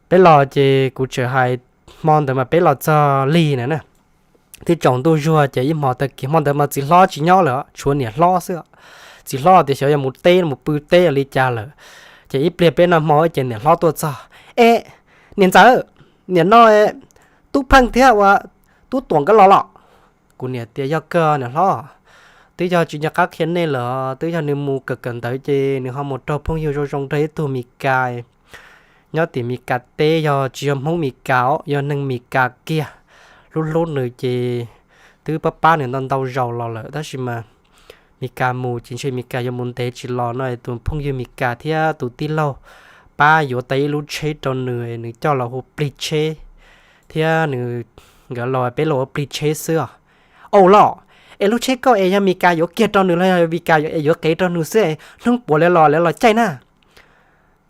Peb los ces kuv tseem hais, hmo ntawd mas peb los txog lig na na, twb tsaus ntuj zuag ces ib hmo tag kis, hmo ntawd mas txiv hlob tsis nyob lawm, tshuav niam hlob xwb. Txiv hlob tias xyov yog mus teb mus pw teb li cas lawm. Ces ib pliag peb noj hmo ces niam hlob tuaj txog, Es niam ntxawm, niam no tub pheej thiab ua tub tuam nkawd los los? Kuv niam tias, Yog kawg niam hlob, twb yog tsis nco qab qhia nej lawm, twb yog nws mus kawm kawm ntawv ces nws ho mus raug phooj ywg zoo zoo nrog ib tug Mis Kas nyob tim Mis Kas teb, yog tsis yog Hmoob Mis Kas os, yog neeg Mis Kas kiag, hlub hlub nws ces twb pab pab nws ntau ntau zaus los lawm tab sis mas Meskas mus ces ntshe Meskas yuav mus ntev tsis los no, tus phooj ywg Meskas thiab tus tij laug pab yuav tau ib lub tsheb rau nws, nws coj los hu plig tsheb thiab nws, nkawd los peb los ua plig tsheb xwb os. Au los, es lub tsheb koj es yog Meskas yuav kiag rau nws los yog Meskas yuav qev rau nws xwb, hnub puas lawv los lawv los caij na?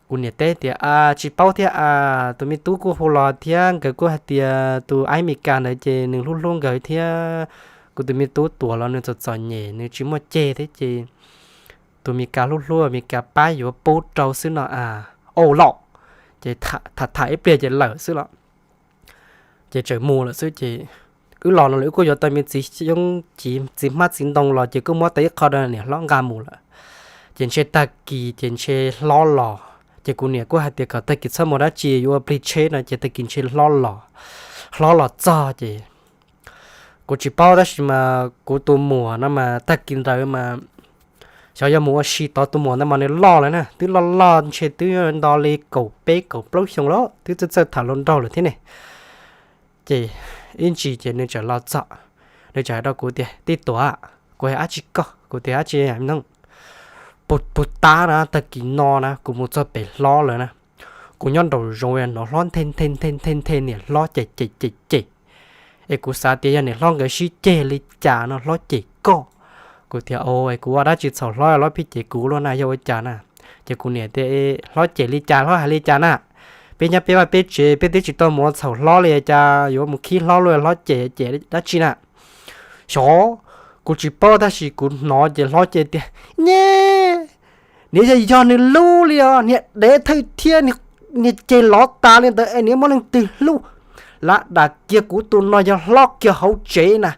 Kuv niam teb tias, a, tsis paub thiab a, tus me tub kuj hu los thiab nkawd kuj hais tias tus aib Meskas ntawd ces nws hlub hlub nkawd thiab, kuv tus me tub Tuam los nws txom txom nyem nws tsis muaj ceg thiab ces tus Meskas hlub hlub Meskas pab yuav pub rau xwb no a. Au los, ces tham tham ib pliag ces lawm xwb los, ces txawm mus lawm xwb ces wb los no los wb kuj yuav tau me txiv xyoob txiv hmab txiv ntoo los ces kuj muab tau ib qho rau niam hlob nqa mus lawm. Ces ntshe tag kis ces ntshe hlob los, ces kuv niam kuj hais tias kom tag kis txhob mus dab tsi yuav ua plig tsheb no ces tag kis ntshe hlob los, hlob los txog ces kuv tsis paub tab sis mas kuv tus muam no mas tag kis ntawd mas xyov yog mus ua si tod, tus muam ntawd mas nws loj lawm na, twb loj loj ntshe twb nto li kaum peb kaum plaub xyoo lawm, twb txawj txawj tham hluas nraug lawm thiab ne. Ces ib ntsis ces nws txawm los txog, nws txawm hais rau kuv tias, Tij Tuam, kuv hais dab tsi koj? Kuv tias, Dab tsi no? Puag ta na, tag kis no na kuv mus txog pem hlob lawm na, kuv nyob nraum zoov hnov hlob nthe nthe nthe nthe nthe niam hlob cem cem cem cem. Es kuv xav tias yog niam hlob nkawd sib ceg li cas no hlob cem koj. Kuv tias, Au, kuv ua dab tsi txhaum hlob, hlob pheej cem kuv luaj na, yog ua cas na? Ces kuv niam tias, Hlob cem li cas, hlob hais li cas na? Peb nyob peb vaj peb tsev peb twb tsis tau mus ua txhaum hlob li cas yuav mus khib hlob luaj, hlob cem cem dab tsi na? Xyov, kuv tsis paub tab sis kuv hnov ces hlob cem tias, Nyeb, niam yog yog nws lub li os, niag dev thawj thiab, niag ceg lov tas li ntawd es niam muaj leej twg hlub? Lav dam kiag kuv tus no yog hlob kiag hauv tsev na,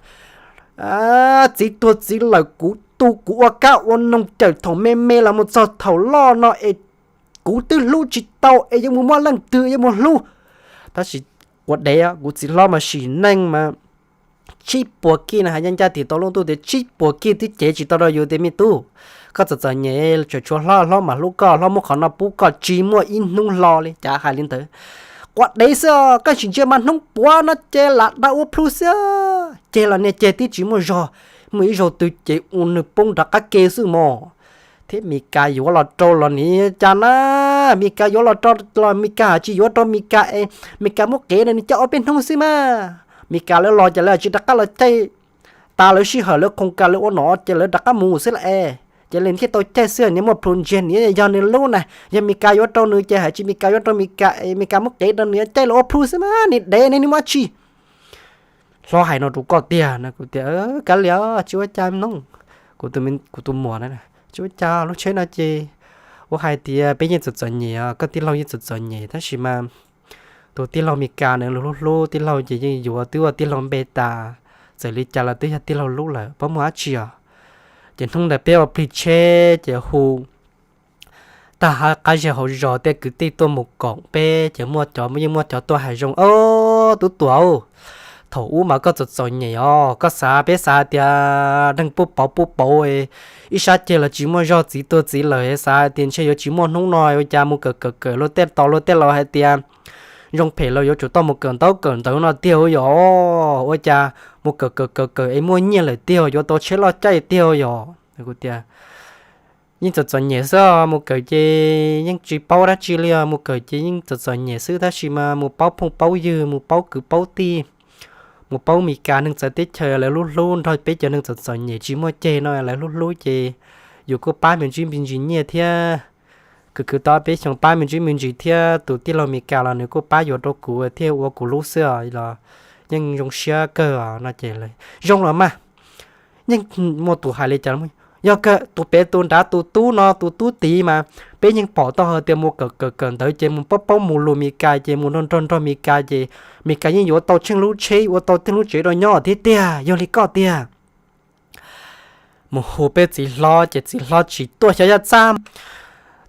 txiv tuag txiv lawm kuv tu kuv ua kab ua noog cawm thaum me me los mus txog thaum loj no es kuv twb hlub tsis tau es yuav mus muaj leej twg yuav mus hlub? Tab sis ua dev kuv txiv hlob mas sim neej mas tsib puas kij na, hais ncaj ncaj tim tau lub ntuj tias tsib puas kij twb cev tsis tau rau yus tias, Me tub, koj txom txom nyem, tseem tshuav hlob, hlob mam hlub koj, hlob muab qhov no pub koj, tsis muaj ib hnub hlo li. Cas hais li ntawd? Quav dev xwb os, koj tsis ntsia mas hnub puav no ces lam dab ua plhu xwb. Ceg los niag ceg twb tsis muaj zog, muaj ib zaug twg ces ua nws poob nrov qab ke xwb mog. Thiab Mes Kas yuav los rau los nim cas na, Mes Kas yuav los rau los Mes Kas haj tsis yuav rau Mes Kas es Mes Kas muab qev rau nws coj ob peb hnub xwb mas. Mes Kas lawv los ces lawv tsis rov qab los caij, tas lawv sij hawm lawv khoom kas lawv ua nom ces lawv rov qab mus xwb las es. Ces lawv thiaj tau caij xwb, niag muaj plhu ntsiag, niag yog nws lub na, yog Mes Kas yuav rau nws ces haj tsis Mes Kas yuav rau Mes Kas, Mes Kas muab qev rau nws caij los ua plhu xwb mas, niag dev ne, nws muaj dab tsi. Hlob hais no rau koj tiag no, kuv tias, Kav liam, tsis ua cas no. Kuv tus muam na, tsis ua cas, lub tsheb no ces ua hais tias peb yeej txom txom nyem, koj tij laug yeej txom txom nyem tab sis mas tus tij laug Mes Kas nws hlub hlub tij laug ces yeej yuav twb ua tij laug npe tas, txawm li cas los twb yog tij laug lub lawm, pab muaj dab tsi os. Ces hnub ntawd peb ua plig tsheb ces hu tag qab zej hauv zos tej kwv tij tuaj mus koom peb ces muaj cov, yeej muaj cov tuaj hais zoo, Ob tub Tuam, thaum ub mas koj txom txom nyem os, koj xav, peb xav hais tias neeg pub pauv pub pauv, ib sab ceg los tsis muaj zog, txiv tuag txiv lawm, xav hais tias ntshe yuav tsis muaj hnub no, ua cas mus kawm kawm kawm luag tej tos luag tej laus hais tias zoo phem los yuav tsum tau mus kawm ntaub kawm ntawv no tiag ua yog, ua cas mus kawm kawm kawm kawm es muaj nyiaj lawm tiag, yuav tau tsheb loj caij tiag ua yog. Kuv tias, Yeej txom txom nyem xwb, mus kawm ces yeej tsis paub dab tsi li os, mus kawm ces yeej txom txom nyem xwb tab sis mas mus paub phooj paub ywg, mus paub kwv paub tij, mus paub Mes Kas neeg txawv teb chaws, lawv hlub hlub nrog peb cov neeg txom txom nyem tsis muaj ceg no lawv hlub hlub ces yus kuj pab me ntsis me ntsis nyiaj thiab. Khwv khwv tau peb xyoos pab me ntsis me ntsis thiab tus tij laug Mes Kas los nws kuj pab yuav rau kuv thiaj ua kuv lub xwb os, los yeej zoo siab kawg os no ces, Zoo los mas. Yeej muaj tus hais li cas, Yog kawg tus pem tus nrad tus tub no tus tub tid mas peb yeej pom tau hais tias mus kawm kawm kawm ntawv ces mus paub paub mus lus Mes Kas ces mus nrog nrog nrog Mes Kas ces Mes Kas yeej yuav tau tsheej lub tsheb ua tau tej lub tsev rau nyob thiab tiag, yog li koj tiag. Mus hu peb txiv hlob ces txiv hlob tsis tuaj, xyov yog txaj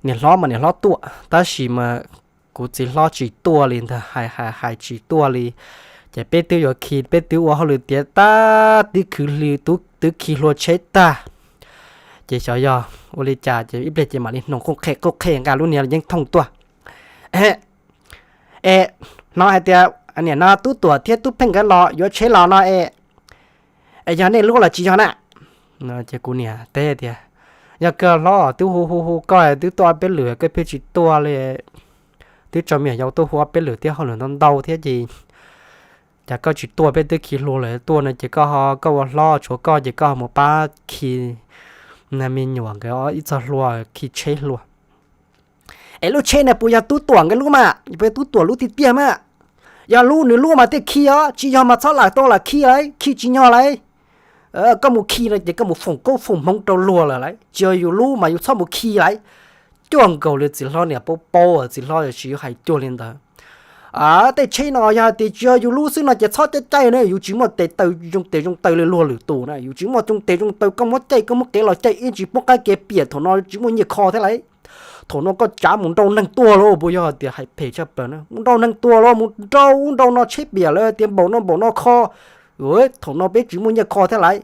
niam hlob mas niam hlob tuaj tab sis mas kuv txiv hlob tsis tuaj li ntag, hais hais hais tsis tuaj li. Ces peb twb yuav khi, peb twb ua hauj lwm tiav tag, twb khi hlua tsheb tag, ces xyov yog ua li cas ces ib pliag ces mam li hnoos qoj qhe qoj qhe nqa lub niag yeeb thooj tuaj. Es hnov hais tias niam no Tub Tuam thiab Tub Pheej nkawd los yuav tsheb los no es, es yog nej lub los tsis yog na? Ces kuv niam teb tias, yog koj hlob twb hu hu hu koj twb tuaj ob peb lwm koj pheej tsis tuaj li, twb tso me nyuam yaus tuaj hu ob peb lwm thiab hauj lwm ntau ntau thiab ces cas koj tsis tuaj, peb twb khi hlua lawm, tuaj no ces koj ho, koj ua hlob tshuav koj ces koj ho mus pab khi me nyuam nkawd ib txog hlua, khi tsheb hlua. Es lub tsheb no puas yog Tub Tuam nkawd lub mas, puas yog Tub Tuam lub tiag tiag mas? Yog lub nws lub mas thiaj khi os, tsis yog mas txhob lam tau lam khi lauj, khi tsis nyog lauj. Koj mus khi no ces koj mus foom koob foom hmoov rau luag lawm lauj, tsis yog yus lub mas yus txhob mus khi lauj. Cuag nkaus li txiv hlob niam paub paub, txiv hlob yuav tsis hais cuag li ntawd. Tej tsheb no yog hais tias tsis yog yus lub xwb no ces txhob caij caij na, yus tsis muaj tes taw zoo tes zoo taw li luag lwm tus na, yus tsis muaj zoo tes zoo taw, koj muab caij koj muab kev los caij ib tsis poob qab kev piam, thaum no tsis muaj nyiaj kho thiab lauj. Thaum no koj tsav mus nrau neeg tuag los puas yog tias hais phem tshaj plaws na, mus nrau neeg tuag los mus nrau ub nrau no tsheb piam lawv tias npaum no npaum no kho, thaum no peb tsis muaj nyiaj kho thiab lauj.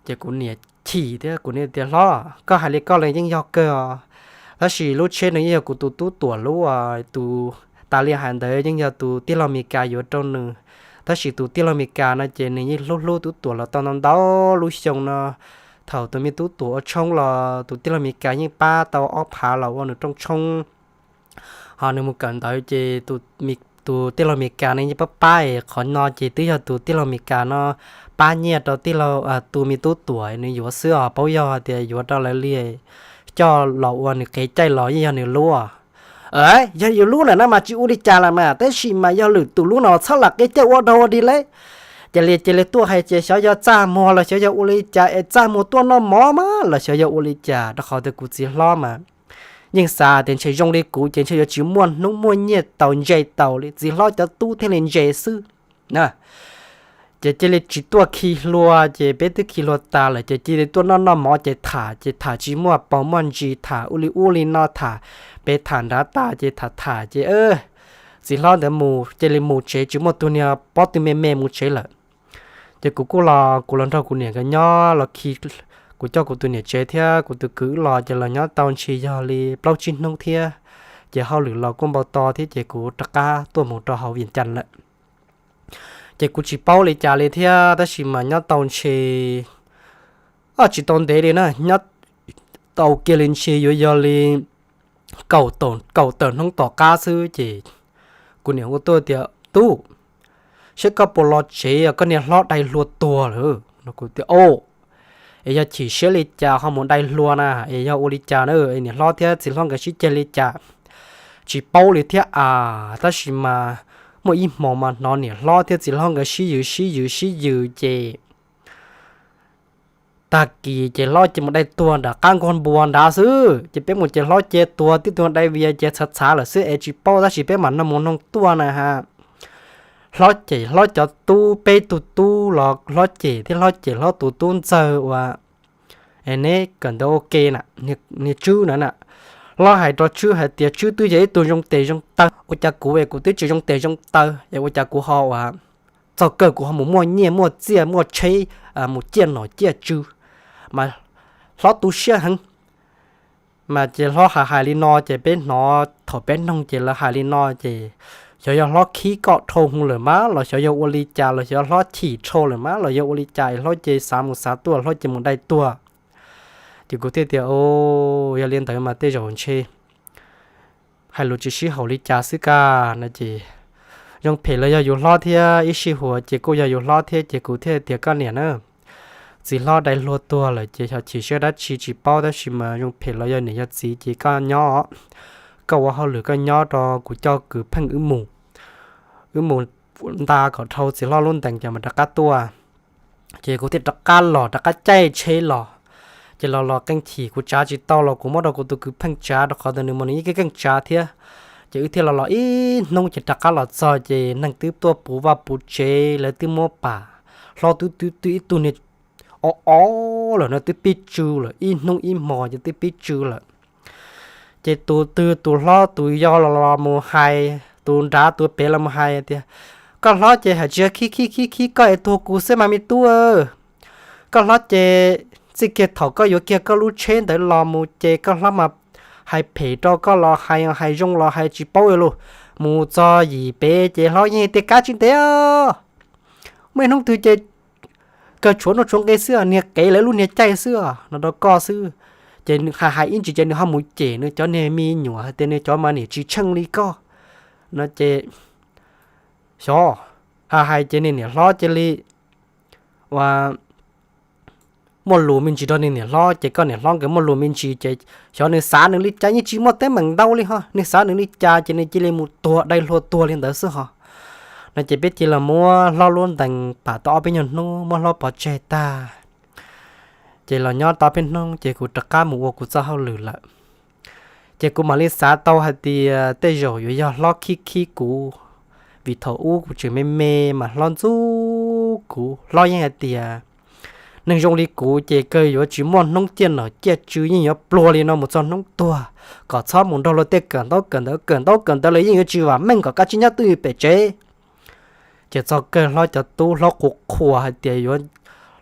Ces kuv niam chim thiab kuv niam tias, hlob, koj hais li koj los yeej yog kawg os, tab sis lub tsheb no yeej yog kuv tus Tub Tuam lub, tus tas li hais ntawd yeej yog tus tij laug Mes Kas yuav rau nws. Tab sis tus tij laug Mes Kas no ces nws yeej hlub hlub Tub Tuam los tau ntau ntau lub xyoo no. Thaum tus me Tub Tuam ua tshoob los tus tij laug Mes Kas yeej pab tau ob phav los ua nws rooj tshoob. Ho nws mus kawm ntawv ces tus tij laug Mes Kas no yeej pab pab es qhov no ces twb yog tus tij laug Mes Kas no pab nyiaj rau tij laug, tus me Tub Tuam nws yuav xwb os, paub yog tias yuav rau lawv li coj los ua nws qev caij los yeej yog nws lub. Yog yus lub lawm no mas tsis ua li cas lawm mas, tab sis mas yog lwm tus lub no txhob lam qev caij ua dog ua dig lauj. Ces li cia li tuaj hais ces xyov yog txaj muag los xyov yog ua li cas es txaj muag tuaj noj mov mas los xyov yog ua li cas, rau qhov tias kuv txiv hlob mas yeej xav tias ntshe zoo li kuv ces ntshe yuav tsis muaj hnub muaj nyiaj tau ntse tau li, txiv hlob cov tub thiaj li ntse xwb. Ces cia li tsis tuaj khi hlua, ces peb twb khi hlua tas lawm ces cia li tuaj noj noj mov ces tham, ces tham tsis muaj paus muaj ntsis, tham ua li ub li no, tham pem tham nrad tas ces tham tham ces txiv hlob ntawd mus cia li mus tsev, tsis muaj tus niag pob tw me me mus tsev lawm. Ces kuv kuj los, kuv los nrog kuv niam nkawd nyob los khi, kuv coj kuv tus niam tsev thiab kuv tus kwv los ces los nyob tau ntshe yog li plaub tsib hnub thiab, ces hauj lwm los kuj npau taws thiab ces kuv rov qab tuaj mus rau hauv Vias Cas lawm. Ces kuv tsis paub li cas li thiab, tab sis mas nyob tau ntshe tsis tau ntev li na, nyob tau kiag li ntshe yuav yog li kaum tawm hnub tom qab xwb ces kuv niam hu tuaj tias, tub, saib koj puas los tsev, koj niag hlob dai hlua tuag lawm no. Kuv tias, es yog chim siab li cas ho mus dai hlua na, es yog ua li cas na, es niam hlob thiab txiv hlob nkawd sib ceg li cas tsis paub li thiab as, tab sis mas muaj ib hmo mas hnov niam hlob thiab txiv hlob nkawd sib yws sib yws sib yws ces tag kis ces hlob ces mus dai tuag nram qab nkuaj npua nrad xwb, ces peb mus ces hlob ces tuag, twb tuag dai vias ces txhav txhav lawm xwb es tsis paub, tab sis peb mam nug mus nug tuaj na ha. Hlob cem hlob cov tub, peb tug tub los hlob cem thiab hlob cem hlob tus tub ntxawg uas neb kawm ntawv ua ke na, niag Tswb na na. Hlob hais rau Tswb hais tias Tswb twb yog ib tug zoo tes zoo taw, ua cas kuv es kuv twb tsis zoo tes zoo taw es ua cas kuv ho uas txog kawg kuv ho mus muaj nyiaj muaj txiaj muaj tsheb, mus ciaj nom ciaj tswv, mas hlob tu siab heev. Mas ces hlob hais hais li no ces peb hnov, thaum peb noog ces lawv hais li no ces xyov yog hlob khib koj dhau hwv lawm mas los xyov yog ua li cas, los xyov hlob chim dhau lawm mas los yog ua li cas es hlob ces xav mus xav tuaj hlob ces mus dai tuag. Ces kuv thiaj tias, yog li ntawd mas tej zaum ntshe hais lus tsis sib haum li cas xwb kaj no ces zoo phem los yog yus hlob thiab, ib sij huam ces kuj yog yus hlob thiab, ces kuv thiaj tias koj niam na, txiv hlob dai hlua tuag lawm ces xyov chim siab dab tsi tsis paub, tab sis mas zoo phem los yog niam yog txiv ces koj nyob, koj ua hauj lwm koj nyob rau kuv coj kwv pheej wb mus, wb mus nta kom dhau txiv hlob lub ntees ces mam rov qab tuaj. Ces kuv thiaj rov qab los, rov qab caij tsheb los. Ces los los qee chim kuv tsav tsis tau los kuv muab rau kuv tus kwv pheej tsav, rau qhov tias nws mas nws yeej keej keej tsav thiab. Ces wb thiaj los los ib hnub ces rov qab los txog ces neeg twb tuaj puv vaj puv tsev, lawv twb muab pam, hlob twb twb twb ib tug niag o o lawm no twb pib tsw lawm, ib hnub ib hmo ces twb pib tsw lawm. Ces tus twg tus hlob tus yau los los mus hais, tus nrad tus pem los mus hais tias, koj hlob ces hais tsis yog khib khib khib khib koj es tuag kuv xwb mas me tub. Koj hlob ces txij kiag thaum koj yuav kiag koj lub tsheb ntawd los mus ces koj hlob mas hais phem rau koj los hais, hais zoo los hais tsis paub lus. Mus txog yim pem ces hlob yeej tias kab tsis ntev, muaj ib hnub twg ces kawg tshuav nuj tshuav nqi xwb, niag qev lawv lub niag caij xwb no rau koj xwb. Ces hais hais ib ntsis ces nws ho mus cem nws cov niag me nyuam hais tias nws cov mas niam tsis tsheej li koj no ces xyov, hais hais ces niag niam hlob cia li ua muaj lus me ntsis rau niag niam hlob ces koj niam hlob nkawd muaj lus me ntsis ces xyov nws xav nws li cas yeej tsis muaj teeb meem ntau li ho, nws xav nws li cas ces nws cia li mus tuag dai hlua tuag li ntawd xwb ho no ces peb cia li muab hlob lub ntees pam tau ob peb nyuag hnub muab hlob pov tseg tag. Ces los nyob tau peb hnub ces kuv rov qab mus ua kuv txoj hauj lwm lawm. Ces kuv mam li xav tau hais tias tej zaum yuav yog hlob khib khib kuv, vim thaum ub kuv tseem me me mas hlob ntxub kuv, hlob yeej hais tias neeg zoo li kuv ces kawg yuav tsis muaj hnub ciaj nom ciaj tswv, yeej yuav pluag li no mus txog hnub tuag, kom txhob mus nrog luag tej kawm ntaub kawm ntawv, kawm ntaub kawm ntawv los yeej yuav tsis vam meej, kom kav tsij nyob twj ywm pem tsev. Ces txog kawg hlob cov tub hlob qhuas qhuas hais tias yuav,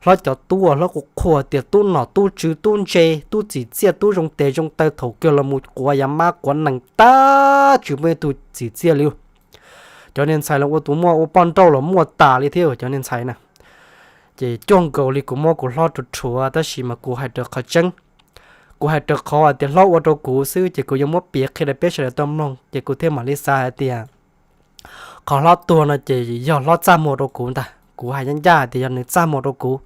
hlob cov tub hlob qhuas qhuas tias tub nom tub tswv tub ntse tub txim txiaj tub zoo tes zoo taw thaum kawg los mus quav yav mab quav nees tag tsis muaj ib tug txim txiaj li. Cov niag ntxhais los ua tus muaj ua poj nrauj los muaj tas li thiab cov niag ntxhais na. Ces cuag nkaus li kuv muab kuv hlob rhuav rhuav tab sis mas kuv hais raws qhov tseeb, kuv hais raws qhov tias hlob ua rau kuv xwb ces kuv yuav muab piav qhia rau peb sawv daws tau mloog ces kuv thiaj mam li xav hais tias qhov hlob tuag no ces yog hlob txaj muag rau kuv ntag. Kuv hais ncaj ncaj hais tias yog nws txaj muag rau kuv,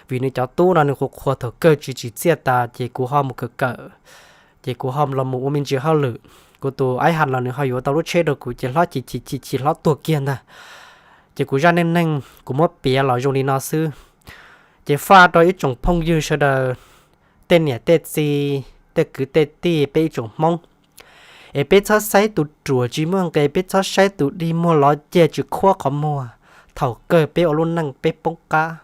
vim nws cov tub no nws qhuas qhuas thaum kawg tsis tsim txiaj tas ces kuv ho mus kawm kawm, ces kuv ho los mus ua me ntsis hauj lwm. Kuv tus aib has los nws ho yuav tau lub tsheb rau kuv ces hlob chim chim chim chim hlob tuag kiag ntag. Ces kuv zaj neej neeg kuv muab piav los zoo li no xwb. Ces faj rau ib tsoom phooj ywg sawv daws, tej niam tej txiv, tej kwv tej tij peb ib tsoom Hmoob, es peb txhob saib tus ruam tsis muaj nqis, peb txhob saib tus dig muag lov ceg tsis khuab qhov muag, thaum kawg peb ua lub neej peb poob qab.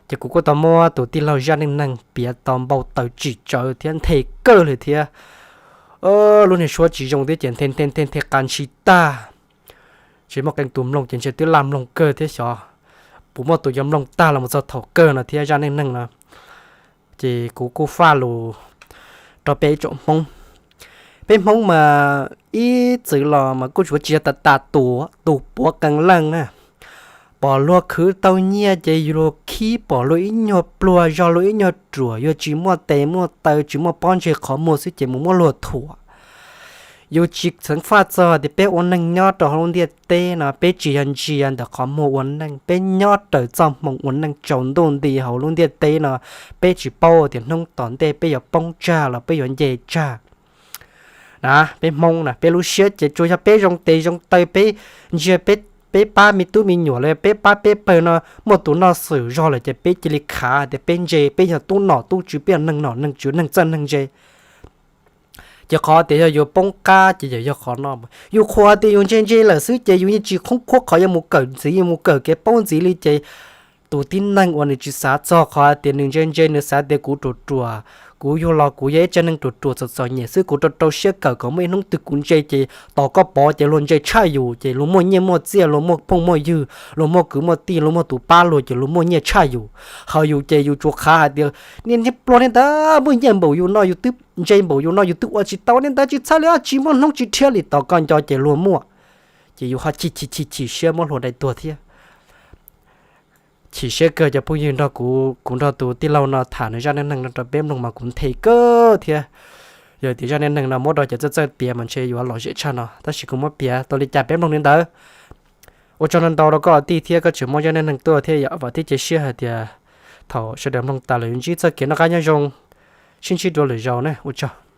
Ces kuv kuj tau muab tus tij laug zaj neej neeg piav tau npau taws tsim tsawv thiab nthe kawg li thiab. Lub niag suab tsis zoo thiab ces nthe nthe nthe nthe qas ntshis tag, tsis muaj qee tus mloog ces ntshe twb laj mloog kawg thiab xyov puas muaj tus yuav mloog tag los mus txog thaum kawg no thiab zaj neej neeg no. Ces kuv kuj faj lus rau peb ib tsoom Hmoob. Peb Hmoob mas ib txwm los mas kuj tsuas tsis yog tas tas tus, tus puav qee leej na. Pom luag khwv tau nyiaj ces yus luag khib, pom luag ib nyuag pluag zog luag ib nyuag ruam, yus tsis muaj tes muaj taw tsis muaj pob ntseg qhov muag xwb ces mus muab luag thuam. Yus tsis xeev faj txog tias peb ua neeg nyob rau hauv lub ntiaj teb no peb tsis yog ntsia ntawm qhov muag ua neej, peb nyob raws txoj hmoo ua neej tsaus ntuj nti hauv lub ntiaj teb no. Peb tsis paub tias hnub tom ntej peb yuav poob tsag los peb yuav nce tsag na. Peb Hmoob na peb lub siab ces tsuas yog peb zoo tes zoo taw, peb ntsia peb pab me tub me nyuam los peb pab peb pawg no muaj tus noj xwm zog lawm ces peb cia li khav tias peb ntse, peb yog tub nom tub tswv, peb yog neeg nom neeg tswv, neeg txawj neeg ntse. Ces qhov tias yog yuav poob qab ces yog, yog qhov no. Yus qhuas tias yus ntse ntse lawm xwb ces yus yeej tsis khoob khuab qhov yuav mus kawm ntxiv, yuav mus kawm kev paub ntxiv li ces tus tib neeg uas nws tsis xav txog qhov tias nws ntse ntse, nws xav tias kuv ruam ruam, kuv yug los kuv yog ib tsev neeg ruam ruam txom txom nyem xwb, kuv rau rau siab kawm kom muaj ib hnub twg kuv ntse ces tos koj pov ces luag ntse tshaj yus, ces luag muaj nyiaj muaj txiaj, luag muaj phooj muaj ywg, luag muaj kwv muaj tij, luag muaj tus pab luag ces luag muaj nyiaj tshaj yus. Hos yus ces yus tsuas khav hais tias niaj pluag li ntawd, muaj nyiaj npaum yus no yus twb ntse npaum yus no yus twb ua tsis tau li ntawd, tsis txhawj li, tsis muaj hnub tsis rhiab li, tos koj nco ces luag muaj. Ces yus ho chim chim chim chim siab muab hlua dai tuag thiab. Chim siab kawg cov phooj ywg nrog kuv, kuv nrog tus tij laug no tham nws zaj neej neeg no rau peb mloog mas kuv nthe kawg thiab. Yog tias zaj neej neeg no muab rau cov txawj txawj piav mas ntshe yuav lom zem tshaj no, tab sis kuv muab piav tau li cas peb mloog li ntawd. Ua tsaug ntau ntau rau koj tij thiab koj tseem muab zaj neej neeg tuaj thiab yog vam thiab cia siab hais tias thaum sawv daws mloog tas lawm yuav ntsib txoj kev noj qab nyob zoo, sib ntsib dua lwm zaus ne, ua tsaug.